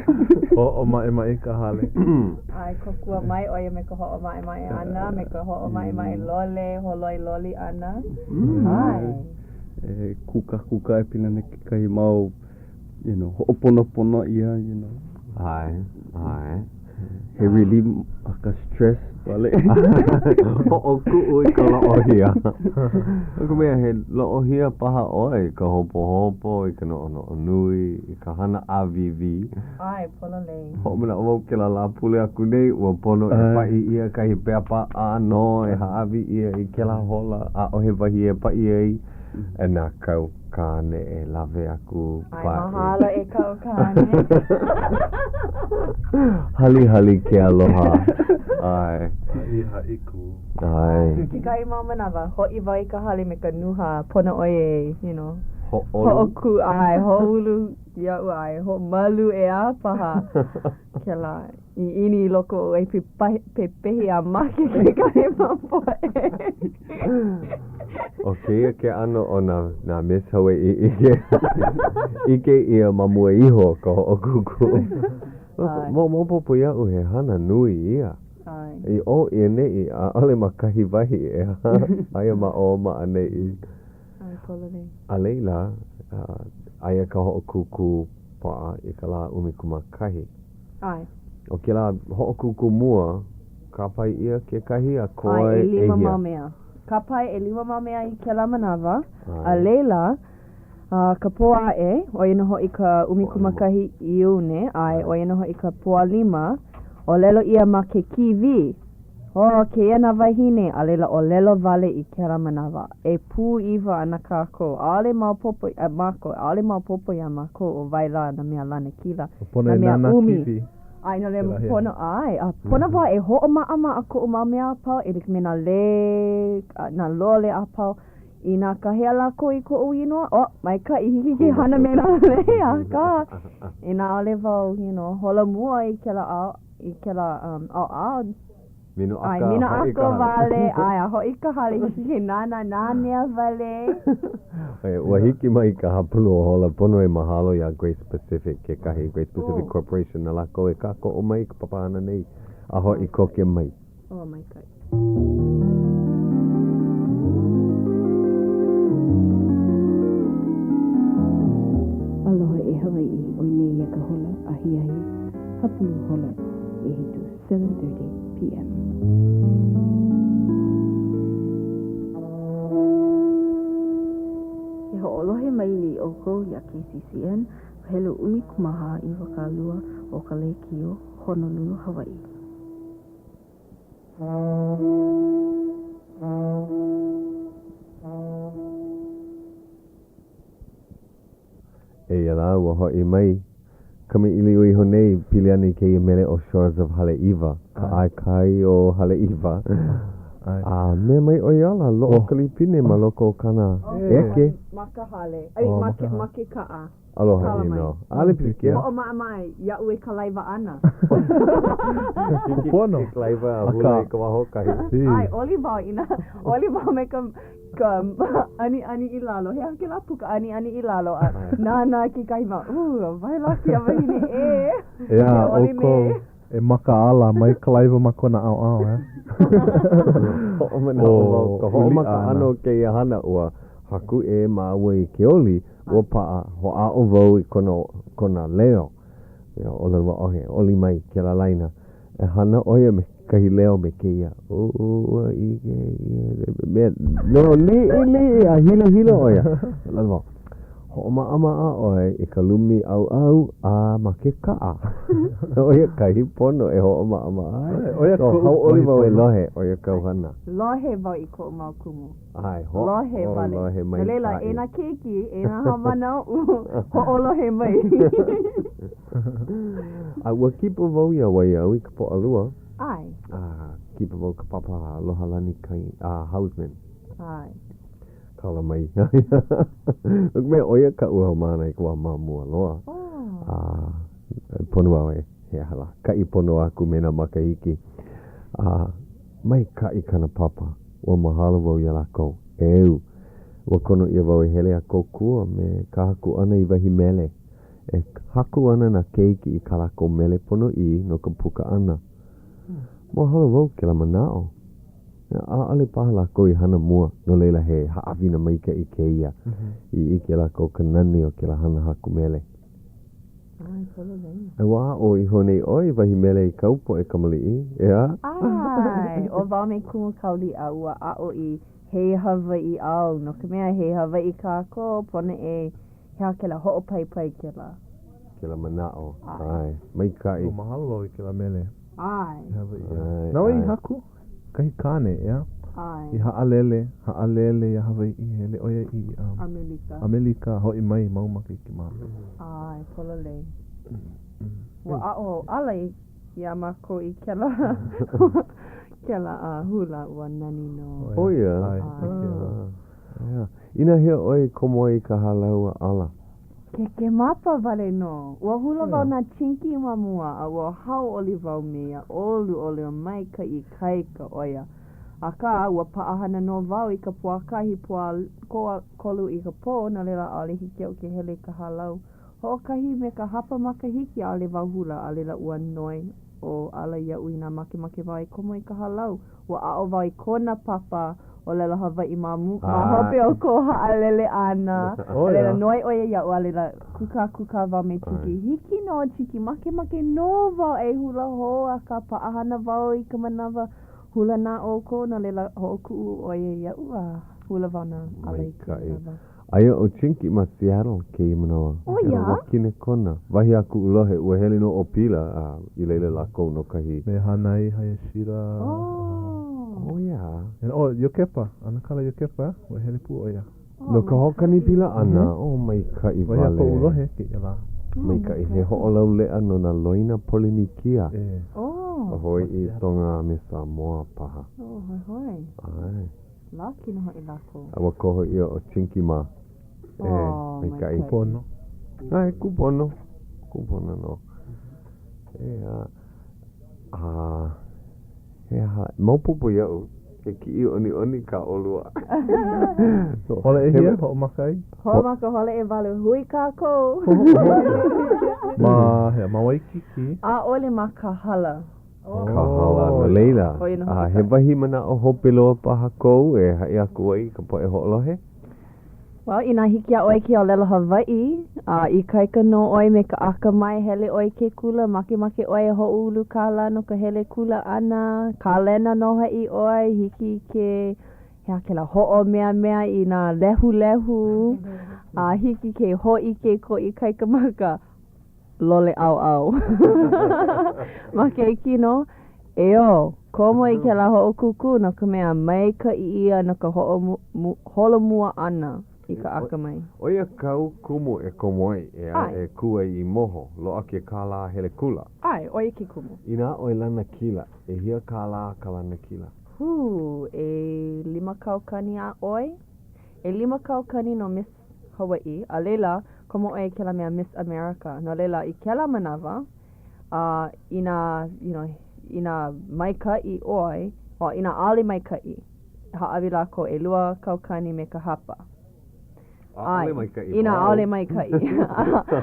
Hoʻomaʻemaʻe i ka hale. ʻAe, kōkua mai ʻo ia me ka hoʻomaʻemaʻe ʻana, me ka hoʻomaʻemaʻe lole, holoi loli ʻana. ʻAe. E kūkākūkā e pili ana kekahi mau, you know, hoʻoponopono ʻia, you know. ʻAe, ʻae. He relief a ka stress wale. Hoʻokuʻu i ka loʻohia. No ka mea, he loʻohia paha ʻoe i ka hopohopo, i ka noʻonoʻo nui, i ka hana ʻāwīwī. ʻAe, pololei. Hoʻomanaʻo wau kēlā Lāpule aku nei, ua pono e paʻi ʻia kahi pepa ʻānō e hāʻawi ʻia i kēlā hola, ʻaʻohe wahi e paʻi ai. E na kāu kāne e lawe aku ʻAe, mahalo e kaʻu kāne. Halihali ke aloha. ʻAe. Haʻi, haʻi kū. ʻAe. Kekahi mau manawa, hoʻi wau i ka hale me ka nuha, pono ʻo ia e, you know, Hoʻolu. Hoʻokū, ʻae, hoʻoulu iaʻu, ʻae, hoʻomalu ʻeā paha kēlā. ʻiʻini i loko oʻu e pepehi a make kekahi mau poʻe. ʻO kēia ke ʻano o nā, nā Miss Hawaiʻi ʻike, ʻike ʻia ma mua iho o ka hoʻokūkū. Maopopo iaʻu he hana nui ia. I ʻō i ʻaneʻi, ʻaʻole ma kahi wahi ʻeā, aia ma ʻō ma ʻaneʻi. ʻAe, pololei. A laila, aia ka hoʻokūkū paʻa i ka lā 11. ʻAe. ʻO kēlā hoʻokūkū mua, kāpae ʻia kekahi a koe ʻAe, ʻelima ʻehia? mau mea. Kāpae ʻelima mau mea i kēlā manawa. A laila, ka pō aʻe, ʻo ia nō hoʻi ka 11 Iune, ʻae, ʻo ia nō hoʻi ka Pōʻalima, ʻōlelo ʻia ma ke kīwī, Oh, kēia nā wāhine, a laila ʻōlelo wale i kēlā manawa. E pūʻiwa ana kākou. ʻAʻole maopopo iā mākou, ʻaʻole maopopo iā mākou ʻo wai lā nā mea lanakila, Pono nā e mea nānā ʻumi. kīwī. ʻAe, no laila Kēlā hea. pono, ʻae, a pono wau e hoʻomaʻamaʻa koʻu mau mea a pau, e like me nā lei, nā lole a pau. Inā kāhea lākou i koʻu inoa, oh, maikaʻi, hiki ke hana me nā lei, akā, inā ʻaʻole wau, you know, holomua i kēlā ʻao, i kēlā um, ʻaoʻao, Minoʻaka, ʻae, hoʻi ka minoʻaka hale. wale, ʻae, a hoʻi ka hale, hiki ke nānā nanea wale. ʻAe, ua hiki mai ka hapalua hola, pono e mahalo iā Grace Pacific kekahi, Grace Pacific Oh. Corporation, na lākou e kākoʻo mai i ka papahana nei a hoʻi koke mai. Oh, maikaʻi. Aloha e Hawaiʻi, ʻoi nei ia ka hola ahiahi hapalua hola ʻehitu, 7:30 PM. Ke hoʻolohe mai nei ʻoukou iā KCCN, helu 14 20 o ka lēkiō Honolulu, Hawaiʻi. Eia lā, ua hoʻi mai kamaʻilio iho nei pili ana i kēia mele ʻo Shores of Haleiwa, ka ʻae kai o Haleiwa. A mea mai ʻo ia ala, loaʻa ka lipine ma loko o kāna ʻeke. Ma ka hale, ai, ma ke kaʻa. Aloha Kala mai. ʻino. ʻAʻole pilikia. Hoʻomaʻamaʻa iaʻu e kalaiwa ana. Hiki Pono. ke kalaiwa a hula i ka wā hoʻokahi. ʻAe, oli wau inā, oli wau me ka, ka ʻaniʻani i lalo. He aha kēlā puka ʻaniʻani i lalo a nānā kekahi mau, ū, wahi lā kēia wahine ʻē. ʻEā, He oli me. ʻoukou e makaʻala, mai kalaiwa ma kona ʻaoʻao, ʻeā? Hoʻomanaʻo wau, ka hoʻomaka ʻana o kēia hana, ua haku ʻē māua i ke oli, Ua paʻa, hoʻāʻo wau i kona, kona leo. You know, ʻōlelo wau, okay, oli mai kēlā laina. E hana ʻo ia me kahi leo me kēia. Ua ʻike ʻia, mea, leo liʻiliʻi a hilahila ʻo ia. ʻŌlelo wau, hoʻomaʻamaʻa ʻoe i ka lumi ʻauʻau a ma ke kaʻa. ʻO ia kahi pono e hoʻomaʻamaʻa ai. ʻO ia So, koʻu hauʻoli wahi wau e pono. lohe, ʻo ia kāu hana. Lohe wau i koʻu mau kumu. ʻAe, Lohe wale. hoʻolohe No laila, maikaʻi. e nā keiki, e nā haumāna oʻu, hoʻolohe mai. A ua kipa wau iā Waiau i ka Pōʻalua. ʻAe. A kipa wau ka papa Alohalani Kai, a Hausman. ʻAe. Kala mai. No ka mea, ʻo ia kaʻu haumāna i ka wā ma mua loa. Oh. A pono wau e, he aha lā, kaʻi pono aku me nā makahiki. A maikaʻi kāna papa. Ua mahalo wau iā lākou. ʻEu. Ua kono ʻia wau e hele a kōkua me ka haku ʻana i wahi mele. E haku ana nā keiki i kā lākou mele ponoʻī no ka puka ʻana. Mahalo wau kēlā manaʻo. ʻAʻole paha lākou i hana mua, no laila he haʻawina maikaʻi kēia i ʻike lākou ka nani o kēlā hana haku mele. ʻAe, pololei. A ua aʻo iho nei ʻoe i wahi mele i kāu poʻe kamaliʻi, ʻeā? ʻAe, ʻo wau me Kumu Kauliʻa, ua aʻo i Hey Hawaiʻi Au, no ka mea, he Hawaiʻi kākou, pono e, he aha kēlā, hoʻopaipai kēlā. Kēlā manaʻo, ʻAe. ʻae, maikaʻi. Ua mahalo wau i kēlā mele. ʻAe. Hey Hawaiʻi Au. ʻAe, Na wai i ʻae. haku? Kahi kāne, ʻeā? ʻAe. I haʻalele, haʻalele iā Hawaiʻi, hele ʻo ia i, um, ʻAmelika. ʻAmelika, hoʻi mai mau makahiki ma hope. ʻAe, pololei. Ua aʻo ʻo Ala i, iā mākou i kēlā, kēlā hula, ua nani nō. ʻO ia? ʻAe. ʻAe. ʻEā. Inā hea ʻoe i komo ai i ka hālau a Ala? Kēkēmapa wale nō. Ua hula wau na Chinky ma mua, a ua hauʻoli wau me ia, ʻoluʻolu a maikaʻi ikaika ʻo ia. Akā, ua paʻahana nō wau i ka Pōʻakahi Pōʻakolu i ka pō, no laila ʻaʻole hiki iaʻu ke hele i ka hālau. Hoʻokahi me ka hapa makahiki ʻaʻole wau hula, a laila ua noi ʻo Ala iaʻu inā makemake wau e komo i ka hālau. Ua aʻo wau i kona papa. ʻōlelo Hawaiʻi ma ma hope o kou haʻalele ʻana. A laila, noi ʻo ia iaʻu, a laila, kūkākūkā wau me Chinky. Hiki nō, Chinky, makemake nō wau e hula hou, akā paʻahana wau i ka manawa hula na ʻoukou, no laila, hoʻokuʻu ʻo ia iaʻu a hula wau na ala i ka manawa. Aia ʻo Chinky ma Seattle kēia manawa. ʻO ia? Wakinekona. Wahi a kuʻu lohe, ua hele nō ʻo Pila a i laila lākou no kahi. Me Hānai Hayashida. Oh. ʻO ia? And oh, Iokepa, ʻAnakala Iokepa, ua hele pū ʻo ia. No ka hoʻokani pila ʻana, oh, maikaʻi wale. Wahi a koʻu lohe kēia lā. Maikaʻi, he hoʻolauleʻa no nā loina Polinikia. E. Oh. Hawaiʻi, Tonga a me Samoa paha. Oh, hoihoi. ʻAe. Laki nō hoʻi lākou. A ua koho ʻia ʻo Chinky mā. E, maikaʻi. Kūpono. ʻAe, kūpono. Kūpono nō. ʻEā. A, he aha, maopopo iaʻu, he kiʻi ʻoniʻoni kā ʻolua. Hola ʻehia, hoʻomaka ai? Hoʻomaka hola ʻewalu, hui kākou. Ma hea, ma Waikīkī? ʻAʻole ma Kahala. Kahala, no laila, a he wahi manaʻo hope loa paha kou e haʻi aku ai i ka poʻe hoʻolohe? Well, inā hiki iā ʻoe ke ʻōlelo Hawaiʻi, a ikaika nō ʻoe me ka akamai, hele ʻoe i ke kula, makemake ʻoe e hoʻoulu kālā no ka hele kula ʻana, kālena nō hoʻi ʻoe, hiki ke, he aha kēlā, hoʻomeamea i nā lehulehu, a hiki ke hōʻike kou ikaika ma ka lole ʻauʻau ma ke kino, eō, komo i kēlā hoʻokūkū no ka mea maikaʻi ia no ka hoʻoholomua ʻana i ka akamai. ʻO ia kāu kumu e komo ai, ʻeā, e kū ai i moho, loaʻa ke kālā hele kula. ʻAe, ʻo ia ke kumu. Inā ʻoe lanakila, ʻehia kālā ka lanakila? Hū, ʻ5 kaukani a ʻoi. ʻ5 kaukani no Miss Hawaiʻi, a laila, komo ʻoe i kēlā mea Miss America. No laila, i kēlā manawa, a inā, you know, inā maikaʻi ʻoe, o inā ʻaʻole maikaʻi, hāʻawi lākou 2 kaukani me ka hapa. ʻAʻole maikaʻi Inā ʻaʻole maikaʻi.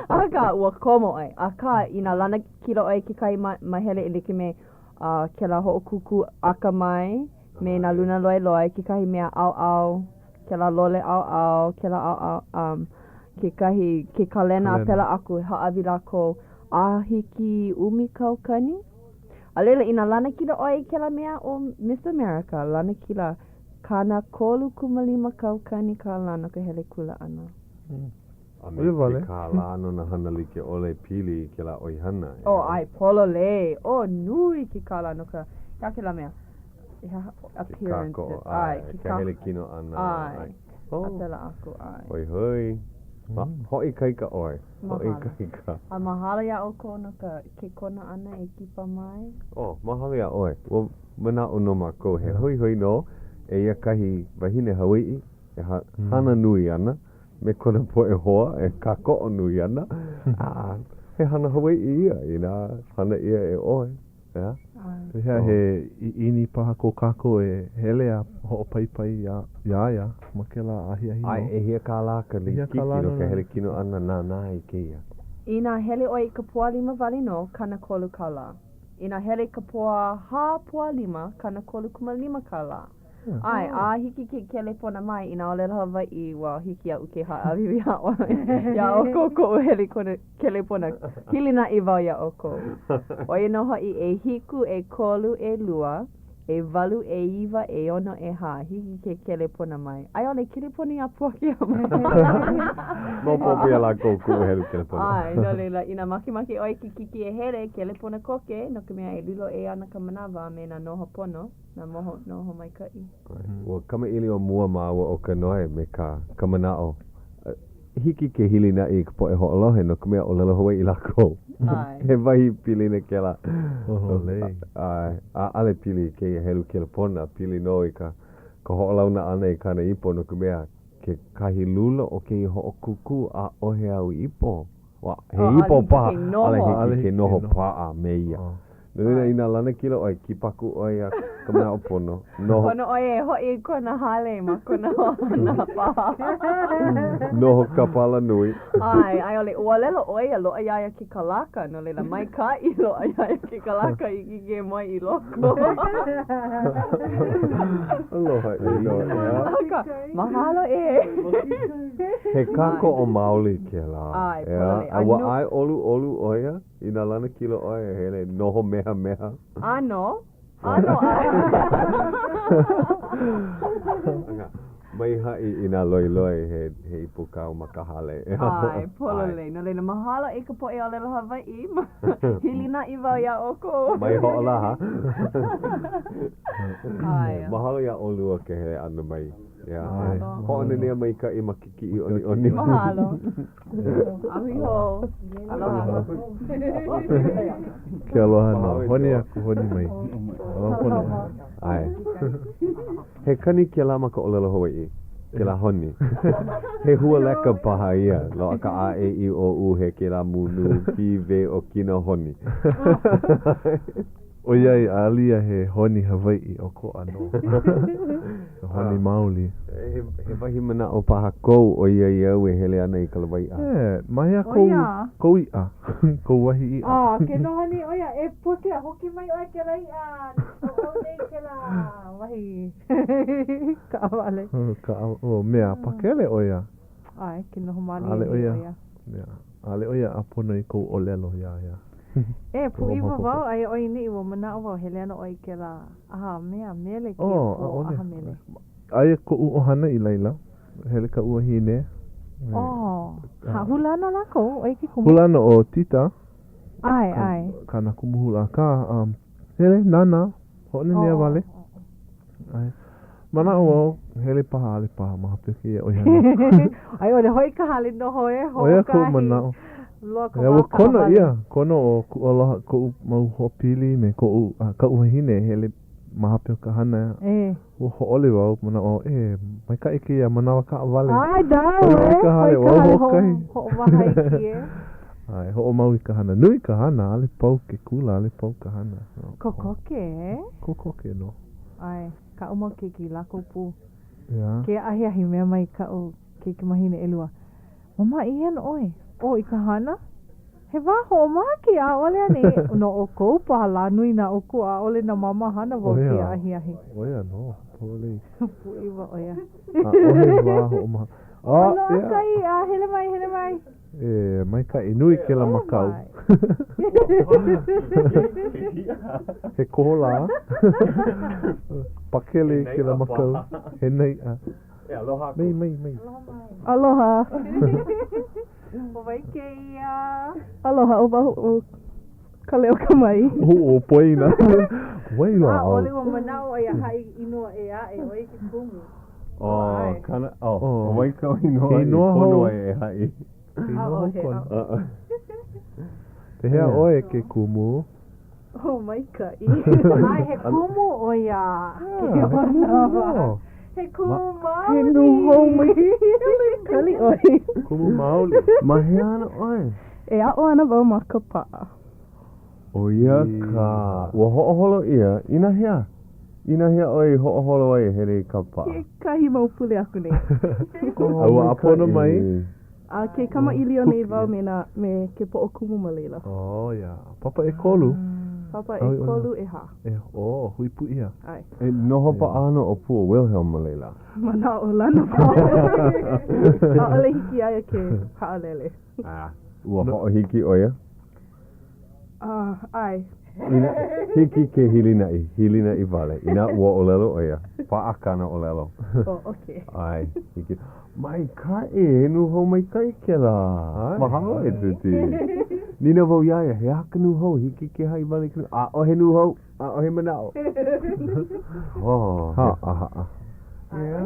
Akā, ua komo ʻoe. Akā, inā lanakila ʻoe kekahi mahele e like me uh, kēlā hoʻokūkū akamai me nā luna loiloi, kekahi mea ʻauʻau, kēlā lole ʻauʻau, kēlā ʻauʻau, um, kekahi, ke kalena a pēlā aku, hāʻawi lākou a hiki 10 kaukani. A laila, inā lanakila ʻoe i kēlā mea ʻo Miss America, lanakila 35 kaukani kālā no ka hele kula ʻana. A me ke kālā no nā hana like ʻole pili i kēlā ʻoihana. Oh, ʻae, pololei. Oh, nui ke kālā no ka, he aha kēlā mea? Ke kākoʻo, ʻae, ke hele kino ʻana. ʻAe, a pēlā aku, ʻae. Hoihoi. Hoʻoikaika ʻoe. Hoʻoikaika. A mahalo iā ʻoukou no ka ke kona ʻana e kipa mai. Oh, mahalo iā ʻoe. Ua manaʻo nō mākou he hoihoi nō eia kahi wahine Hawaiʻi e hana nui ana me kona poʻe hoa e kākoʻo nui ana. A he hana Hawaiʻi ia inā hana ʻia e ʻoe. ʻEā? Pehea he ʻiʻini paha ko kākou e hele a hoʻopaipai iā iā ia ma kēlā ahiahi nō? ʻAe, ʻehia kālā ka likiki no ka hele kino ʻana nānā i kēia? Inā hele ʻoe i ka Pōʻalima wale nō, 30 kālā. Inā hele i ka Pōʻahā, Pōʻalima, 35 kālā. ʻAe, a hiki ke kelepona mai inā ʻōlelo Hawaiʻi, ua hiki iaʻu ke hāʻawi iā ʻoe, iā ʻoukou koʻu helu kelepona. Hilinaʻi wau iā ʻoukou. ʻO ia nō hoʻi, ʻehiku, ʻekolu, ʻelua, ʻewalu, ʻeiwa, ʻeono, ʻehā. Hiki ke kelepona mai. A i ʻole, kelepona iā Puakea mai. Maopopo iā lākou kuʻu helu kelepona. ʻAe, no laila, inā makemake ʻoe ke kiki e hele, kelepona koke, no ka mea e lilo ʻē ana ka manawa a me nā noho pono. Nā moho, noho maikaʻi. Ua kamaʻilio mua māua ʻo Kanoe me ka ka manaʻo, hiki ke hilinaʻi i ka poʻe hoʻolohe no ka mea ʻōlelo Hawaiʻi lākou. He wahi pilina kēlā. ʻAe, ʻaʻole pili i kēia helu kelepona, pili nō i ka ka hoʻolauna ʻana i kāna ipo no ka mea, kekahi lula o kēia hoʻokūkū, ʻaʻohe āu ipo. He ipo paha, ʻaʻole hiki ke noho paʻa me ia. No laila, inā lanakila ʻoe, kipaku ʻoe iā Kamanaʻopono. Noho. Pono ʻoe e hoʻi i kona hale ma kona ʻohana paha. Noho kapa alanui. ʻAe, a i ʻole, ua ʻōlelo ʻoe ia loaʻa iā ia ke kalaka, no laila, maikaʻi loaʻa iā ia ke kalaka i hiki ke moe i loko. Aloha ʻino, ʻeā. Akā, mahalo ē. He kākoʻo maoli kēlā, ʻAe, ʻeā? pololei. A ua ʻae ʻoluʻolu ʻo ia? Inā lanakila ʻoe e hele noho mehameha. ʻAno, ʻano ʻae. Akā, mai haʻi i nā loiloi he, he ipu kāu ma ka hale. ʻAe, pololei. No laila, mahalo i ka poʻe ʻōlelo Hawaiʻi. Hilinaʻi wau iā ʻoukou. Mai hoʻolaha. ʻAe. Mahalo iā ʻolua ke hele ʻana mai. Yeah. ʻAe. Hoʻonanea maikaʻi ma ke kiʻiʻoniʻoni. Mahalo. A hui hou. Aloha. Ke aloha nō. Honi aku, honi mai. Aloha pono. ʻAe. He kani kēlā ma ka ʻōlelo Hawaiʻi, kēlā honi. He hualeka paha ia, loaʻa ka A, E, I, O, U, he kēlā mūnū, P, V, ʻokina, honi. ʻOiai, alia he honi Hawaiʻi ʻokoʻa nō. He honi maoli. He, he wahi manaʻo paha kou ʻoiai au e hele ana i ka lawaiʻa. E, ma hea kou, kou iʻa? Kou wahi iʻa? Oh, ke noho nei ʻo ia, e Puakea, huki mai ʻoe kēlā iʻa, ʻo nei kēlā wahi kaʻawale. Ka, oh, mea pakele ʻo ia. ʻAe, ke noho mālie nei ʻo ia. Mea, ʻaʻole ʻo ia ʻāpono i kou ʻōlelo iā ia. E, pūʻiwa wau, aia ʻoe i neʻi, ua manaʻo wau, hele ana ʻoe i kēlā ʻaha mea, mele kēia Oh, pō ʻaʻole. ʻaha mele. Aia koʻu ʻohana i laila. Hele kaʻu wahine. Oh, ha, hula ana lākou, ʻo ia ke kumu? Hula ana ʻo Tita. ʻAe, ʻae. Kāna kumu hula, akā, um, hele, nānā, hoʻonanea wale. ʻAe. Manaʻo wau, hele paha, ʻaʻole paha ma hope o kēia ʻoihana. A i ʻole hoʻi i ka hale noho e ʻO ia koʻu hoʻokahi. manaʻo. Loa ka Ia wā ua kono kaʻawale. ʻia, kono ʻo kuʻu aloha, koʻu mau hoapili me koʻu, a kaʻu wahine e hele ma hope o ka hana. E. Ua hōʻole wau, manaʻo wau, e, maikaʻi kēia manawa kaʻawale. ʻAe, dau, Hoʻi e. mai ka hale, Hoʻi ʻo ka au hale, hoʻokahi. hoʻomaha iki, e. ʻAe, hoʻomau i ka hana. Nui ka hana, ʻaʻole pau ke kula, ʻaʻole pau ka hana. Kokoke, e? Kokoke nō. ʻAe, kaʻu mau keiki, lākou pū. Yeah. Kēia ahiahi mea mai kaʻu keikimahine ʻelua, Mama, i hea ana ʻoe? ʻO, i ka hana? He wā hoʻomaha kēia, ʻaʻole anei? No ʻoukou paha lā nui na ʻoukou, ʻaʻole na mama hana wau kēia ahiahi. ʻO ia nō, pololei. Pūʻiwa ʻo ia. ʻAʻohe wā hoʻomaha. A, loaʻa ka iʻa, hele mai, hele mai. E, maikaʻi nui kēlā makau. He koholā. Pakele kēlā makau. He naiʻa. E aloha aku. Mai, mai, mai. Aloha. ʻO wai kēia? Aloha, ʻo wau ʻo Kaleo Kamai. ʻO Poina. Wai lā. ʻAʻole ua manaʻo ʻo ia haʻi inoa ʻē aʻe, ʻo ia ke kumu. ʻO kana, ʻo wai kau inoa i pono ai e haʻi? He inoa hou kona. Pehea ʻoe e ke kumu? ʻO maikaʻi. ʻAe, he kumu ʻo ia. He kumu nō. He kumu maoli. He nūhou mai. Kali ʻoe. Kumu maoli. Ma hea ana ʻoe? E aʻo ana wau ma Kapaʻa. ʻO ia ka. Ua hoʻoholo ʻia, inahea? Inahea ʻoe i hoʻoholo ai e hele i Kapaʻa? Kekahi mau pule aku nei. A ua ʻāpono mai? A ke kamaʻilio nei wau me nā, me ke poʻokumu ma laila. Oh, ia. Papa ʻekolu? Papa ʻekolu, ʻehā. E, oh, hui pū ʻia. ʻAe. E noho paʻa ana ʻo Pua Wilhelm ma laila. Manaʻolana paha. ʻAʻole hiki iā ia ke haʻalele. Ah, ua hoʻohiki ʻo ia? Ah, ʻae. Inā hiki ke hilinaʻi, hilinaʻi wale. Inā ua ʻōlelo ʻo ia, paʻa kāna ʻōlelo. Oh, okay. ʻAe, hiki. Maikaʻi, he nūhou maikaʻi kēlā. Mahalo e Tuti. Nīnau wau iā ia, he aha ka nūhou, hiki ke haʻi wale i ka nūhou? ʻAʻohe nūhou, ʻaʻohe manaʻo. Oh, Haʻahaʻa. Yeah.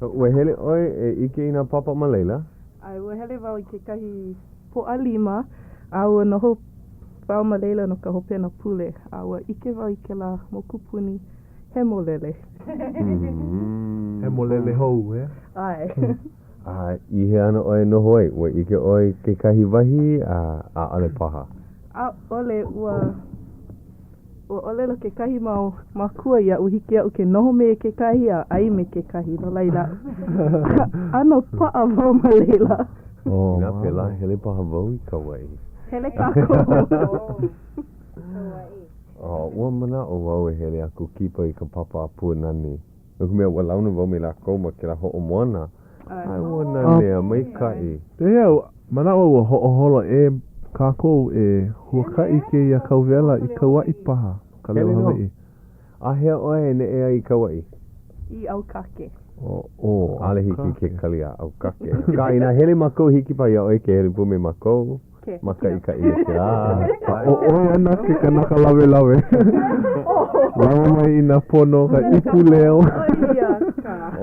Ua hele ʻoe e ʻike i nā papa ma laila? ʻAe, ua hele wau i kekahi Pōʻalima, a ua noho wau ma laila no ka hopena pule, a ua ʻike wau i kēlā mokupuni hemolele. Hemolele hou, e? ʻAe. A i hea ana ʻoe e noho ai? Ua ʻike ʻoe i kekahi wahi, a ʻaʻole paha? ʻAʻole, ua ua ʻōlelo kekahi mau mākua iaʻu hiki iaʻu ke noho me kekahi a ʻai me kekahi, no laila, ʻano paʻa wau ma laila. Oh, Inā pēlā, hele paha wau i Kauaʻi. Hele kākou. Oh, ua manaʻo wau e hele aku kipa i ka papa a Puanani. No ka mea, ua launa wau me lākou ma kēlā hoʻomoana. A ua nanea, maikaʻi. Pehea, manaʻo ua hoʻoholo ʻē kākou e huakaʻi kēia kauwela i Kauaʻi paha, ka leo Hele nō. Hawaiʻi. A hea ʻoe e neʻe ai i Kauaʻi? I ʻAukake. Oh, ʻAʻole hiki ke kali a ʻAukake. Akā, inā hele mākou, hiki paha iā ʻoe ke hele pū me mākou. Mākaʻikaʻi i kēlā. ʻO ʻoe ana ke kanaka lawelawe. Lawe mai i nā pono, ka ipu leo.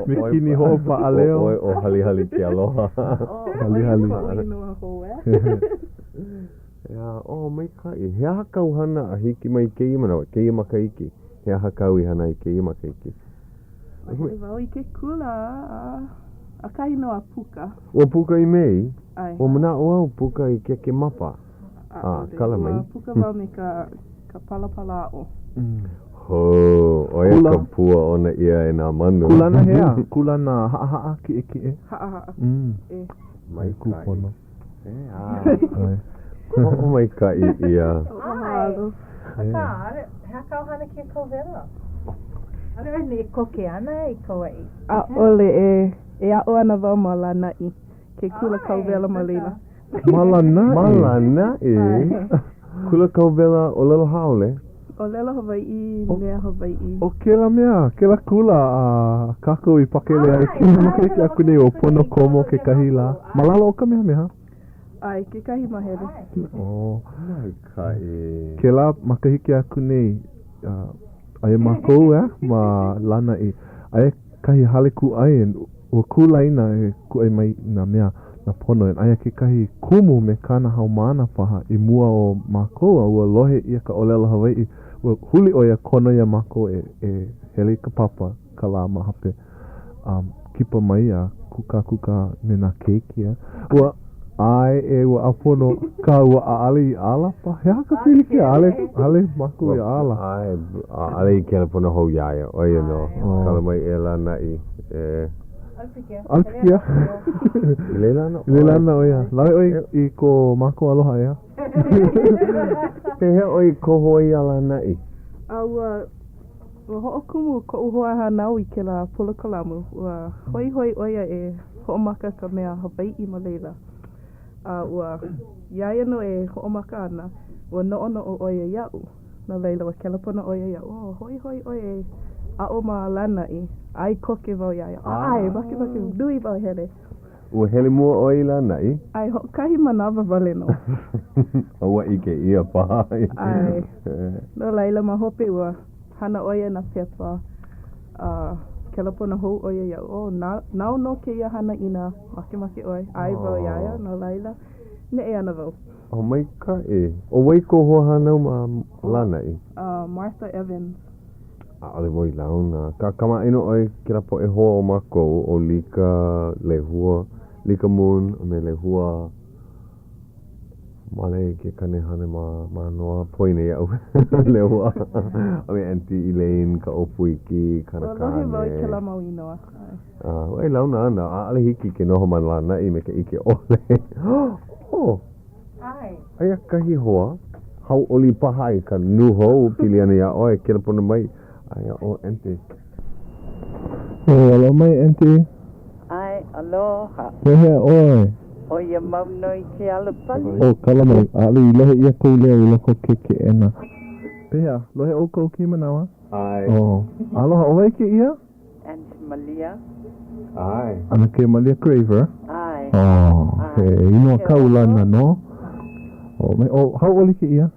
Mīkini hoʻopaʻa leo. ʻO ʻoe ʻo Halihali ke aloha. Halihali. ʻEā, oh, maikaʻi. He aha kāu hana a hiki mai kēia manawa, kēia makahiki? He aha kāu i hana ai kēia makahiki? Hele wau i ke kula a ʻakahi nō a puka. Ua puka i Mei? ʻAe. Ua manaʻo au puka i Kekemapa. A, kala mai. Ua puka wau me ka ka palapala aʻo. Hō, ʻo ia ka pua ʻona ʻia e nā manu. Kūlana hea? Kūlana haʻahaʻa kiʻekiʻe? Haʻahaʻa. E. Maikaʻi. Kūpono. ʻEā. Hoʻomaikaʻi ʻia. ʻAe. Akā, ʻaʻole, he aha kāu hana kēia kauwela? ʻAʻole ʻoe neʻe koke ana i Kauaʻi? ʻAʻole e, e aʻo ana wau ma Lānaʻi, ke kula kauwela ma laila. Ma Lānaʻi? Ma Lānaʻi? Kula kauwela ʻōlelo haole? ʻŌlelo Hawaiʻi, mea Hawaiʻi. ʻO kēlā mea, kēlā kula a kākou i pakele ai kēia makahiki aku nei, ua pono komo kekahi lā. Ma lalo o Kamehameha? ʻAe, kekahi māhele. Oh. Maikaʻi. Kēlā makahiki aku nei, aia mākou eh, ma Lānaʻi, aia kahi hale kūʻai, ua kū laina e kūʻai mai i nā mea, nā pono, and aia kekahi kumu me kāna haumāna paha i mua o mākou a ua lohe ʻia ka ʻōlelo Hawaiʻi, ua huli ʻo ia kono iā mākou e e hele i ka papa ka lā ma hope. Um, kipa mai a kūkākūkā me nā keiki, a ua ʻae e ua ʻāpono akā ua ʻaʻale i ala paha. He aha ka pilikia? ʻAʻale, ʻaʻale mākou i ala. ʻAe, ʻaʻale i kelepona hou iā ia, ʻo ia nō. Kala mai e Lānaʻi, e. ʻAʻole pilikia. I laila ana ʻoe. I laila ana ʻo ia. Lawe ʻoe i ko mākou aloha, ʻeā? Pehea ʻoe i koho ai iā Lānaʻi? A ua Ua hoʻokumu koʻu hoahānau i kēlā polokalamu. Ua hoihoi ʻo ia e hoʻomaka ka mea Hawaiʻi ma laila. A ua, iā ia nō e hoʻomaka ana, ua noʻonoʻo ʻo ia iaʻu. No laila, ua kelepona ʻo ia iaʻu, oh, hoihoi ʻoe e aʻo ma Lānaʻi. ʻAe koke wau iā ia. ʻAe, makemake nui wau e hele. Ua hele mua ʻoe i Lānaʻi? ʻAe, hoʻokahi manawa wale nō. A ua ʻike ʻia paha. ʻAe. No laila, ma hope ua hana ʻo ia nā pepa, a kelepona hou ʻo ia iaʻu, oh, na, nāu nō kēia hana inā makemake ʻoe. ʻAe wau iā ia, no laila, neʻe ana wau. Oh, maikaʻi. ʻO wai kou hoahānau ma Lānaʻi? Uh, Martha Evans. ʻAʻole wau i launa. Akā kamaʻāina ʻoe i kēlā poʻe hoa o mākou, ʻo Lika, Lehua, Lika Moon, a me Lehua Male ke kane hana ma Mānoa, poina iaʻu, Lehua, a me Aunty Elaine, Kaʻōpuiki, kāna Ua lohe wau i kāne. kēlā mau inoa. A, e launa ana, ʻaʻole hiki ke noho ma Lānaʻi me ka ʻike ʻole. Oh! ʻAe. Aia kahi hoa, hauʻoli paha i ka nūhou pili ana iā ʻoe, kelepona mai, aia ʻo Aunty. Oh, aloha mai, Aunty. ʻAe, aloha. Pehea ʻoe? ʻO ia mau nō i ke ala pali. Oh, kala mai, ʻaʻole i lohe ʻia kou leo i loko o ke keʻena. Pehea, lohe ʻoukou kēia manawa? ʻAe. Oh, aloha, ʻo wai kēia? Aunty Malia. ʻAe. ʻAnakē Malia Craver. ʻAe. Oh, he inoa kaulana nō. Oh, me, oh, hauʻoli kēia?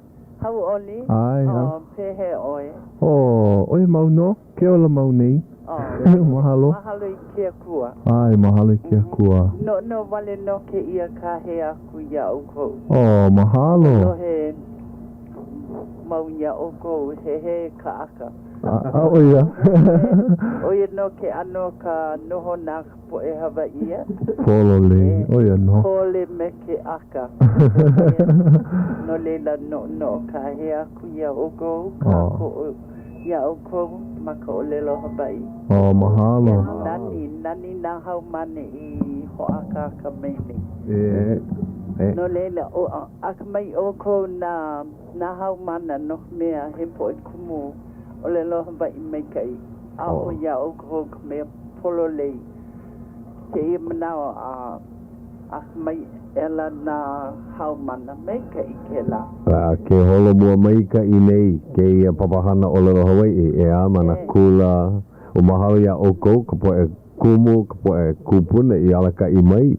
Hauʻoli? ʻAe. Oh, pehea ʻoe? Oh, ʻo ia mau nō, ke ola mau nei. Oh. Mahalo. Mahalo i ke Akua. ʻAe, mahalo i ke Akua. Noʻonoʻo wale nō kēia kāhea aku iā ʻoukou. Oh, mahalo. Lohe mau iā ʻoukou, hehē ka ʻaka. ʻO ia. ʻO ia nō ke ʻano o ka nohona a ka poʻe Hawaiʻi, e. Pololei, ʻo ia nō. Pole me ke aka. No laila, noʻonoʻo kāhea aku iā ʻoukou, kākoʻo iā ʻoukou ma ka ʻōlelo Hawaiʻi. Oh, mahalo. Nani, nani nā haumāna i hoʻākāka mai nei. E. No laila, akamai ʻoukou nā, nā haumāna no ka mea he poʻe kumu ʻōlelo Hawaiʻi maikaʻi. Aʻo iā ʻoukou ka mea pololei kēia manawa a akamai aʻela nā haumāna maikaʻi kēlā. A ke holomua maikaʻi nei kēia papahana ʻōlelo Hawaiʻi, ʻeā, ma nā kula. Ua mahalo iā ʻoukou, ka poʻe kumu, ka poʻe kūpuna i alakaʻi mai.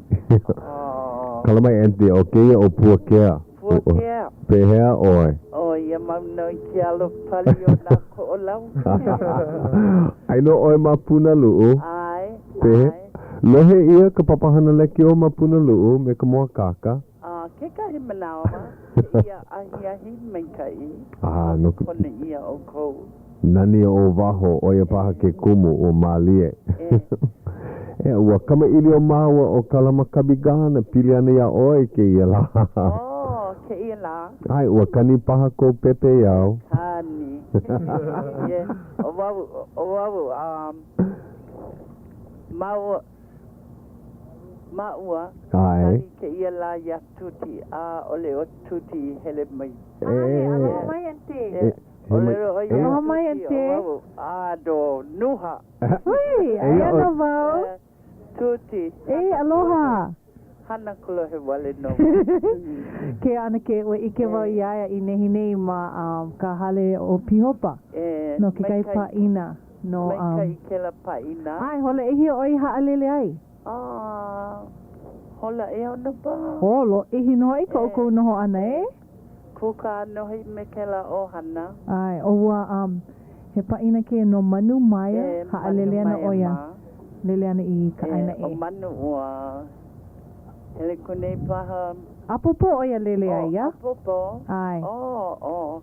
Kala mai, Aunty, ʻo kēia ʻo Puakea. Puakea. Pehea ʻoe? ʻO ia mau nō i ke alo pali o nā Koʻolau. Aia nō ʻoe ma Punaluʻu. ʻAe, ʻae. Lohe ʻia ka papahana lekiō ma Punaluʻu me ka mōakāka? A kekahi manawa, kēia ahiahi maikaʻi, A, no ka. Pono ʻia ʻoukou. Nani o waho, ʻo ia paha ke kumu, ua mālie. E, ua kamaʻilio māua ʻo Kalama Kabigana, pili ana iā ʻoe kēia lā. Oh, kēia lā. ʻAe, ua kani paha kou pepeiao. Kani. Yeah. ʻO wau, ʻo wau, um, māua, māua, ʻAe. Kani kēia lā iā Tuti, ʻaʻole ʻo Tuti i hele mai. ʻAʻole, aloha mai, Aunty. E, ʻŌlelo ʻo ia Aloha mai, Aunty. ʻO wau, a no Nuha. Hui, aia nō wau. Tuti. E, aloha. Hana kolohe wale nō. Ke ʻanakē, ua ʻike wau iā ia i nehinei ma ka hale o Pīhopa no kekahi pāʻina no. Maikaʻi kēlā pāʻina. ʻAe, hola ʻehia ʻoe i haʻalele ai? A, hola ʻeono paha. Ō, lōʻihi nō hoʻi ko ʻoukou noho ʻana, e? Kūkā nō hoʻi me kēlā ʻohana. ʻAe, ʻo ua, um, he pāʻina kēia no Manu Maia, E, haʻalele Manu ana ʻo Maia ia, mā. lele ana i ka E, ʻāina ʻo ʻē. Manu ua hele aku nei paha. ʻApōpō ʻo ia lele ʻO, ai, ia? ʻapōpō? ʻAe. ʻO, ʻo,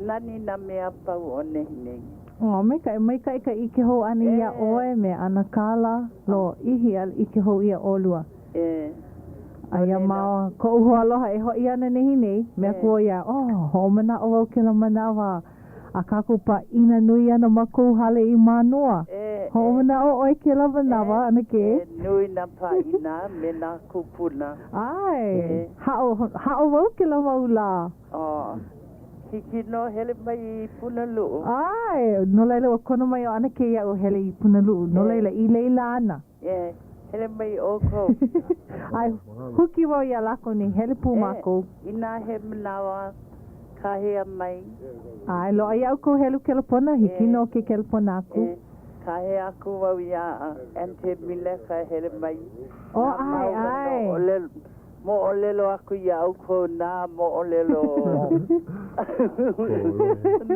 nani nā mea a pau o nehinei. ʻO, maikaʻi, maikaʻi ka ʻike hou ʻana iā E. ʻoe me ʻAnakala, lōʻihi a ʻike hou ʻia ʻolua. E. A iā māua, koʻu hoaaloha e hoʻi ana nehinei, mea aku ʻo ia, Oh, hoʻomanaʻo wau kēlā manawa a kākou pāʻina nui ana ma kou hale i Mānoa. Hoʻomanaʻo ʻoe kēlā manawa, ʻanakē? E, nui nā pāʻina me nā kūpuna. ʻAe, haʻo, haʻo wau kēlā mau lā. Oh, hiki nō hele mai i Punaluʻu. ʻAe, no laila ua kono mai ʻo ʻanakē iaʻu hele i Punaluʻu, no laila i laila ana. E, hele mai ʻoukou. ʻAe, huki wau iā lākou nei, hele pū mākou. E, inā he manawa, kāhea mai. ʻAe, loaʻa iaʻu kou helu kelepona, hiki nō ke kelepona aku. E, kāhea aku wau iā Aunty Mileka e hele mai. Oh, ʻae, ʻae. Moʻolelo aku iā ʻoukou nā moʻolelo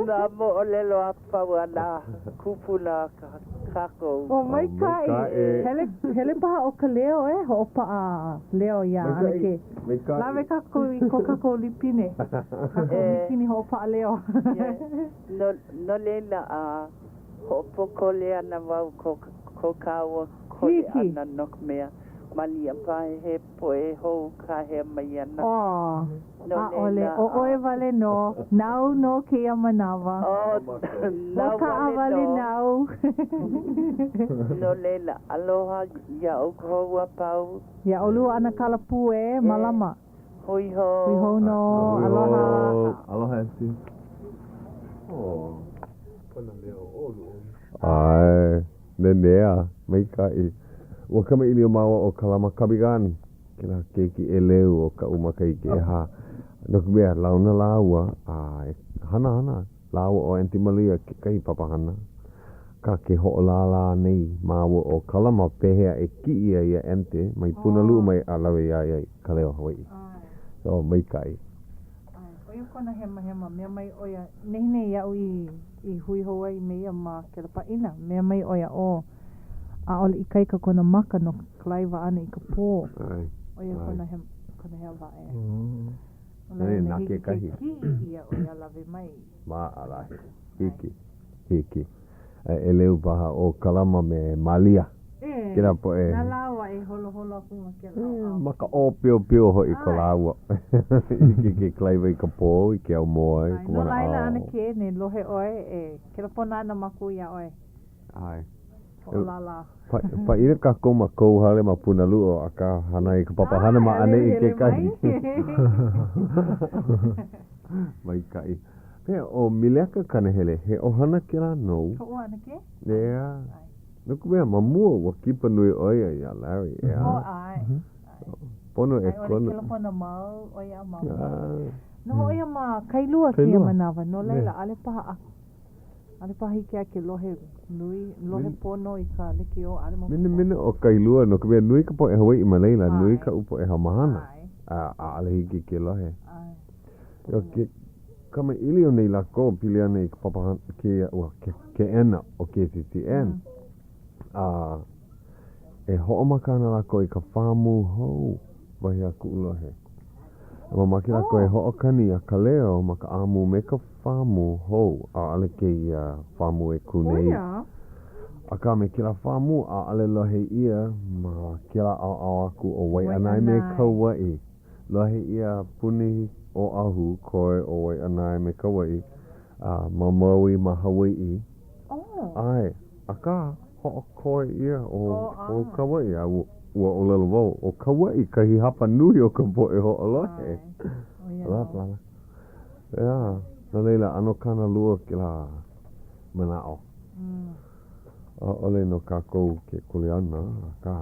nā moʻolelo a pau a nā kūpuna a kākou. Oh, maikaʻi. Hele, hele paha ʻo Kaleo e hoʻopaʻa leo iā ʻAnakē. Lawe kākou i ko kākou lipine. Kākou mīkini hoʻopaʻa leo. No, no laila, a hoʻopōkole ana wau ko, ko kāua kole ʻana no ka mea, malia paha he poʻe hou kāhea mai ana. Oh, ʻaʻole, ʻo ʻoe wale nō. Nāu nō kēia manawa. Oh, nāu wale nō. nāu. No laila, aloha iā ʻoukou a pau. Iā ʻolua ʻanakala pū e, mālama. Hui hou. Hui hou nō. Aloha. Aloha, Aunty. Oh. Kona leo ʻoluʻolu. ʻAe. Memea, maikaʻi. Ua kamaʻilio māua ʻo Kalama Kabigan, kēlā keiki ʻeleu o kaʻu makahiki ʻehā. No ka mea, launa lāua, a e hana ana lāua ʻo Aunty Malia kekahi papahana. Akā ke hoʻolālā nei māua ʻo Kalama pehea e kiʻi ai iā Aunty mai Punaluʻu mai a lawe iā ia i Ka Leo Hawaiʻi. So, maikaʻi. ʻAe, ʻo ia kona hemahema, mea mai ʻo ia, nehinei iaʻu i, i hui hou ai me ia ma kēlā pāʻina, mea mai ʻo ia, ʻō, ʻaʻole ikaika kona maka no ka kalaiwa ʻana i ka pō. ʻAe, ʻO ia kona hem, kona hewa aʻe. Nā, No laila, na hiki ke kekahi. kiʻi ʻia ʻo ia lawe mai. Maʻalahi. Hiki. Hiki. A ʻeleu paha ʻo Kalama me Malia. E, Kēlā poʻe. Na lāua e holoholo aku ma kēlā ʻaoʻao. Ma ka ʻōpiopio hoʻi ko lāua. Hiki ke kalaiwa i ka pō, i ke aumoe, i ka No wanaʻao. laila, ʻanakē, ne lohe ʻoe, e kelepona ana mākou iā ʻoe. ʻAe. Hoʻolālā. Pāʻina kākou ma kou hale ma Punaluʻu, akā hana i ka papahana ma ʻaneʻi kekahi. Maikaʻi. Pehea, ʻo Mileka Kanahele, he ʻohana kēlā nou? Koʻu ʻanakē? ʻEā. No ka mea, ma mua, ua kipa nui ʻo ia iā Larry, ʻeā? Oh, ʻae. Pono e ʻAe ʻole kono. kelepona mau ʻo ia ma mua. Noho ʻo ia ma Kailua kēia manawa, no laila, ʻaʻole paha a ʻaʻole paha hiki iā ke lohe nui, lohe pono i ka lekiō, ʻaʻole maopopo. Minamina ʻo Kailua, no ka mea, nui ka poʻe Hawaiʻi ma laila, nui kaʻu poʻe haumāna, a ʻaʻole hiki ke lohe. ʻAe. ʻO ke kamaʻilio nei lākou pili ana i ka papahana, kēia, ua, ke keʻena ʻo KCCN, a e hoʻomaka ana lākou i ka pāmū hou, wahi a kuʻu lohe. A mamake lākou e hoʻokani iā Kaleo ma ka ʻāmū me ka pāmū hou, ʻaʻole kēia pāmū e kū nei. Akā me kēlā pāmū, ʻaʻole lohe ʻia ma kēlā ʻaoʻao aku o Waiʻanae me Kauaʻi. Lohe ʻia puni Oʻahu, koe ʻo Waiʻanae me Kauaʻi, a ma Maui ma Hawaiʻi. ʻAe, akā, hoʻokoe ʻia ʻo Kauaʻi, a ua ʻōlelo wau, ʻo Kauaʻi kahi hapa nui o ka poʻe hoʻolohe. ʻEā, no laila, ʻano kānalua kēlā manaʻo. ʻAʻole no kākou ke kuleana, akā,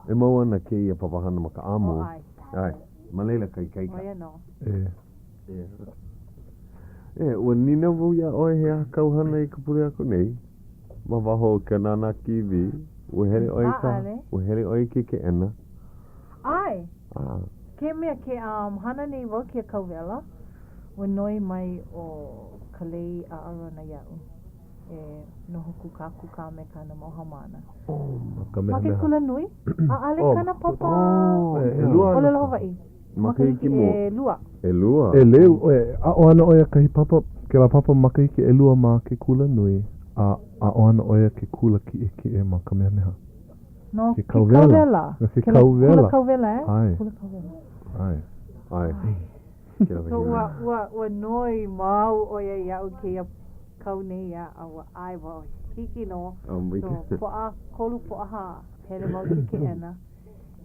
e mau ana kēia papahana ma ka ʻāmū. ʻAe, ma laila ka ikaika. ʻO ia nō. E. E, ua nīnau wau iā ʻoe he aha kāu hana i ka pule aku nei? Ma waho o ka nānā kīwī, ua hele ʻoe i ka, ua hele ʻoe i ke keʻena? ʻAe. Ah. Ke mea ke um, hana nei wau kēia kauwela, ua noi mai ʻo Kalei ʻAʻarona iaʻu e noho kūkākūkā me kāna mau haumāna. Oh, ma ka Ma ke mehameha. kula nui, ʻaʻale Oh, kāna papa Oh, ʻelua ana ʻōlelo ka- Hawaiʻi. Makahiki mua. ʻelua. ʻElua. ʻEleu, e, aʻo ana ʻo ia kahi papa, kēlā papa makahiki ʻelua ma ke kula nui, a aʻo ana ʻo ia ke kula kiʻekiʻe ma Kamehameha. No Ke ke kauwela. kauwela. No ke Kēlā kauwela. Kula kauwela, eh? ʻAe. Kula kauwela. ʻAe. ʻAe. Kēlā So wahi ua, mea. ua, ua noi mau ʻo ia iaʻu kēia kau nei a, a ua ʻae wau, hiki nō. Oh, So, Pōʻakolu, Pōʻahā, hele wau i ke keʻena.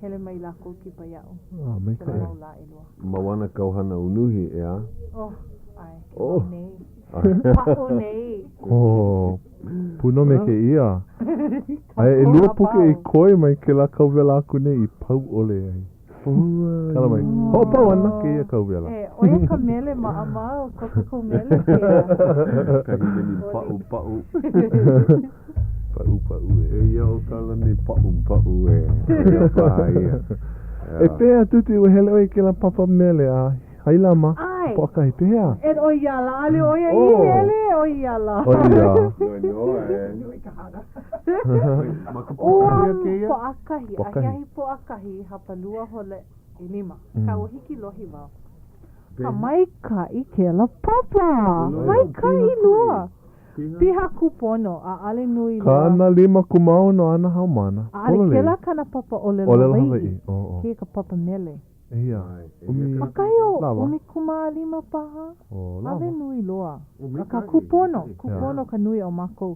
Hele mai lākou kipa iaʻu. Oh, maikaʻi. Kēlā mau lā ʻelua. Mau ana kāu hana unuhi, ʻeā? Oh, ʻae, ke Oh. mau nei. Paʻu nei. Oh, pūnome kēia. Aia ʻelua puke i koe mai kēlā kauwela aku nei i pau ʻole ai. Kala mai. Hoʻopau ana kēia kauwela. E, ʻo ia ka mele maʻamau, ko kākou mele kēia. Ka hīmeni paʻu, paʻu. Paʻu, paʻu e. Eia ʻo Kalani paʻu, paʻu e. ʻO ia paha ia. E pehea Tuti, ua hele ʻoe i kēlā papa mele a Hailama, ʻAe. Pōʻakahi, pehea? E ʻo ia ala, ʻaʻole ʻo ia i hele, ʻo ia ala. ʻO ia. Noi nō e. Nui ka hana. Ma ka Ua pōʻakahi kēia? Pōʻakahi, ahiahi Pōʻakahi, hapalua hola ʻelima. Ka ua hiki lohi wau. Ka maikaʻi kēlā papa. Maikaʻi loa. Piha kūpono, ʻaʻole nui loa. 50 kūmāono āna haumāna. ʻAʻole Pololei. kēlā kāna papa ʻōlelo ʻŌlelo Hawaiʻi. Hawaiʻi. Oh, oh. Kēia ka papa mele. ʻEhia? ʻUmi. Ma kahi o Lawa. 15 paha. Oh, lawa. ʻAʻole nui loa. Akā kūpono, kūpono ka nui o mākou.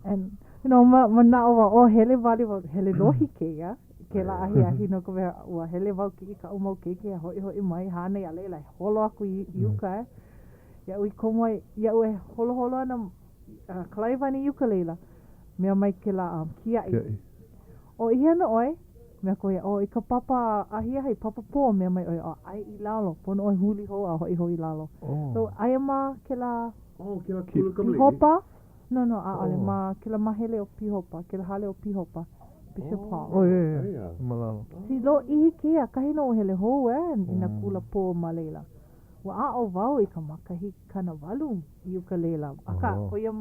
And, you know, ma, manaʻo wau, oh, hele wale wau, hele lohi kēia, kēlā ahiahi no ka mea, ua hele wau kiʻi i kaʻu mau keiki a hoʻihoʻi mai, hānai a laila holo aku i, i uka e. Iaʻu i komo ai, iaʻu e holoholo ana, a kalaiwa ana i uka laila, mea mai kēlā um, kiaʻi. Kiaʻi. ʻO i hea nō ʻoe? Mea aku ʻo ia, ʻO i ka papa ahiahi, papa pō, mea mai ʻo ia, ʻO aia i lalo, pono ʻoe huli hou a hoʻi hou i lalo. Oh. So, aia ma kēlā Oh, kēlā kula kamaliʻi? Pihopa? No, no, ʻaʻole, ma kēlā mahele o Pihopa, kēlā hale o Pihopa, Bishop Hall. Oh, yeah, yeah. Ma lalo. See, lōʻihi kēia, ʻakahi nō ua hele hou eh, i nā kula pō ma laila. Ua aʻo wau i ka makahiki 80 i uka laila, akā, ʻo ia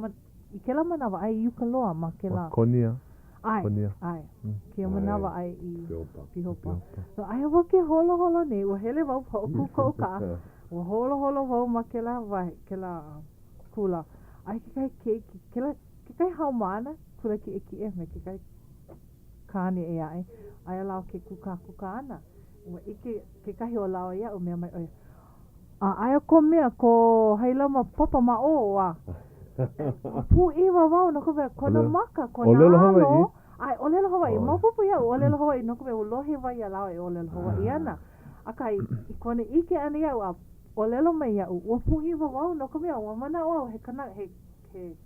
i kēlā manawa aia i uka loa ma kēlā. Ma Konia. ʻAe, Konia. ʻae. Kēia manawa aia i Pihopa. So, aia wau ke holoholo nei, ua hele wau hoʻokū koʻu kaʻa, ua holoholo wau ma kēlā wahi, kēlā kula. Aia kekahi keiki, kela, kekahi haumāna kula kiʻekiʻe me kekahi kāne ʻē aʻe, aia lāua ke kūkākūkā ana. Ua ʻike kekahi o lāua iaʻu, mea mai ʻo ia, A aia ko mea, ko Hailama papa ma ʻō, a pūʻiwa wau no ka mea, kona maka, kona ʻŌlelo Hawaiʻi. alo, ʻae, ʻōlelo Hawaiʻi, maopopo iaʻu, ʻōlelo Hawaiʻi no ka mea, ua lohe wau iā lāua e ʻōlelo Hawaiʻi ana. Akā, i kona ʻike ʻana iaʻu a ʻōlelo mai iaʻu, ua pūʻiwa wau no ka mea, ua manaʻo au he kanaka, he, he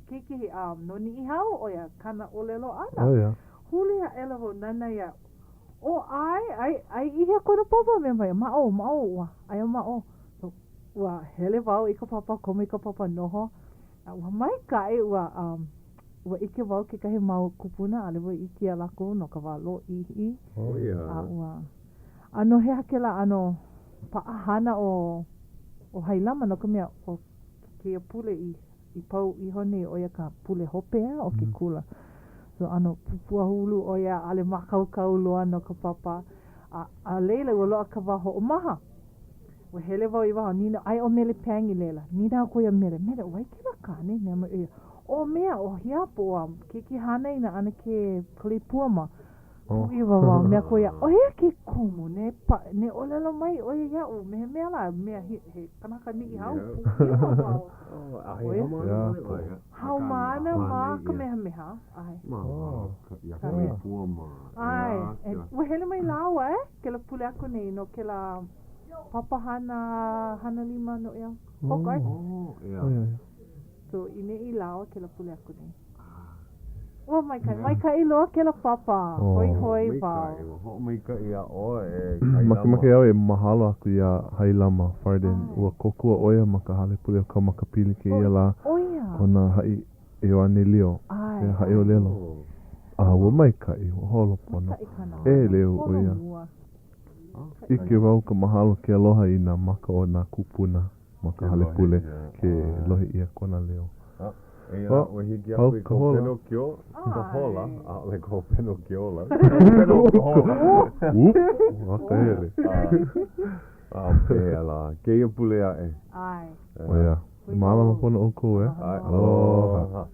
keiki no Niʻihau ʻo ia kāna ʻōlelo ʻana. Oh, yeah. Huli aʻela wau nānā iā ʻO ʻae, ai, ai i hea kona papa? Mea mai, ma ʻō, ma ʻō, ua, aia ma ʻō. So, ua hele wau i ka papa, komo i ka papa noho, a ua maikaʻi, ua, um, ua ʻike wau kekahi mau kūpuna, ʻaʻole wau i ʻike iā lākou no ka wā lōʻihi. Oh, yeah. A ua, ʻano he aha kēlā ʻano paʻahana ʻo, ʻo Hailama, no ka mea, ʻo kēia pule i i pau iho nei ʻo ia ka pule hope a o ke kula. So ʻano pupuahulu ʻo ia, ʻaʻole mākaukau loa no ka papa. A, a laila ua loaʻa ka wā hoʻomaha. Ua hele wau i waho, nīnau, aia ʻo Mele Pang i laila. Nīnau aku iā Mele, Mele, ʻo wai kēlā kāne? Mea mai ʻo ia, ʻO mea, ʻo Hiapo, a keiki hānai na ʻAnakē Kaleipua mā. Pūʻiwa wau, mea aku ia, ʻo hea ke kumu, ne pa, ne ʻōlelo mai ʻo ia iaʻu, me he mea lā, mea he, he kanaka Niʻihau, pūʻiwa wau. ʻO ia? Haumāna ma Kamehameha, ʻae. ʻAe, ua hele mai lāua, e, kēlā pule aku nei no kēlā papahana hana lima noʻeau. Hōkai. So, i neʻi lāua kēlā pule aku nei. Ua maikaʻi, maikaʻi loa kēlā papa, hoihoi wau. Maikaʻi, ua hoʻomaikaʻi iā ʻoe e Hailama. Makemake au e mahalo aku iā Hailama Farden. Ua kōkua ʻo ia ma ka hale pule o Kaumakapili kēia lā o nā haʻi ʻeuanelio, e haʻiʻōlelo. A ua maikaʻi, ua holo pono. ʻEleu ʻo ia. ʻIke wau ka mahalo ke aloha i nā maka o nā kūpuna. Ma ka hale pule ke lohe ʻia kona leo. Eia, Oh, ua hiki pau aku i ka ko hola. Pinokio, ka hola, ʻaʻole ko Pinokiolo, ko Pinokio. Oop, akahele. A, pehea lā, kēia pule aʻe. ʻAe. ʻO ia, mālama pono ʻoukou, e? ʻAe. Aloha.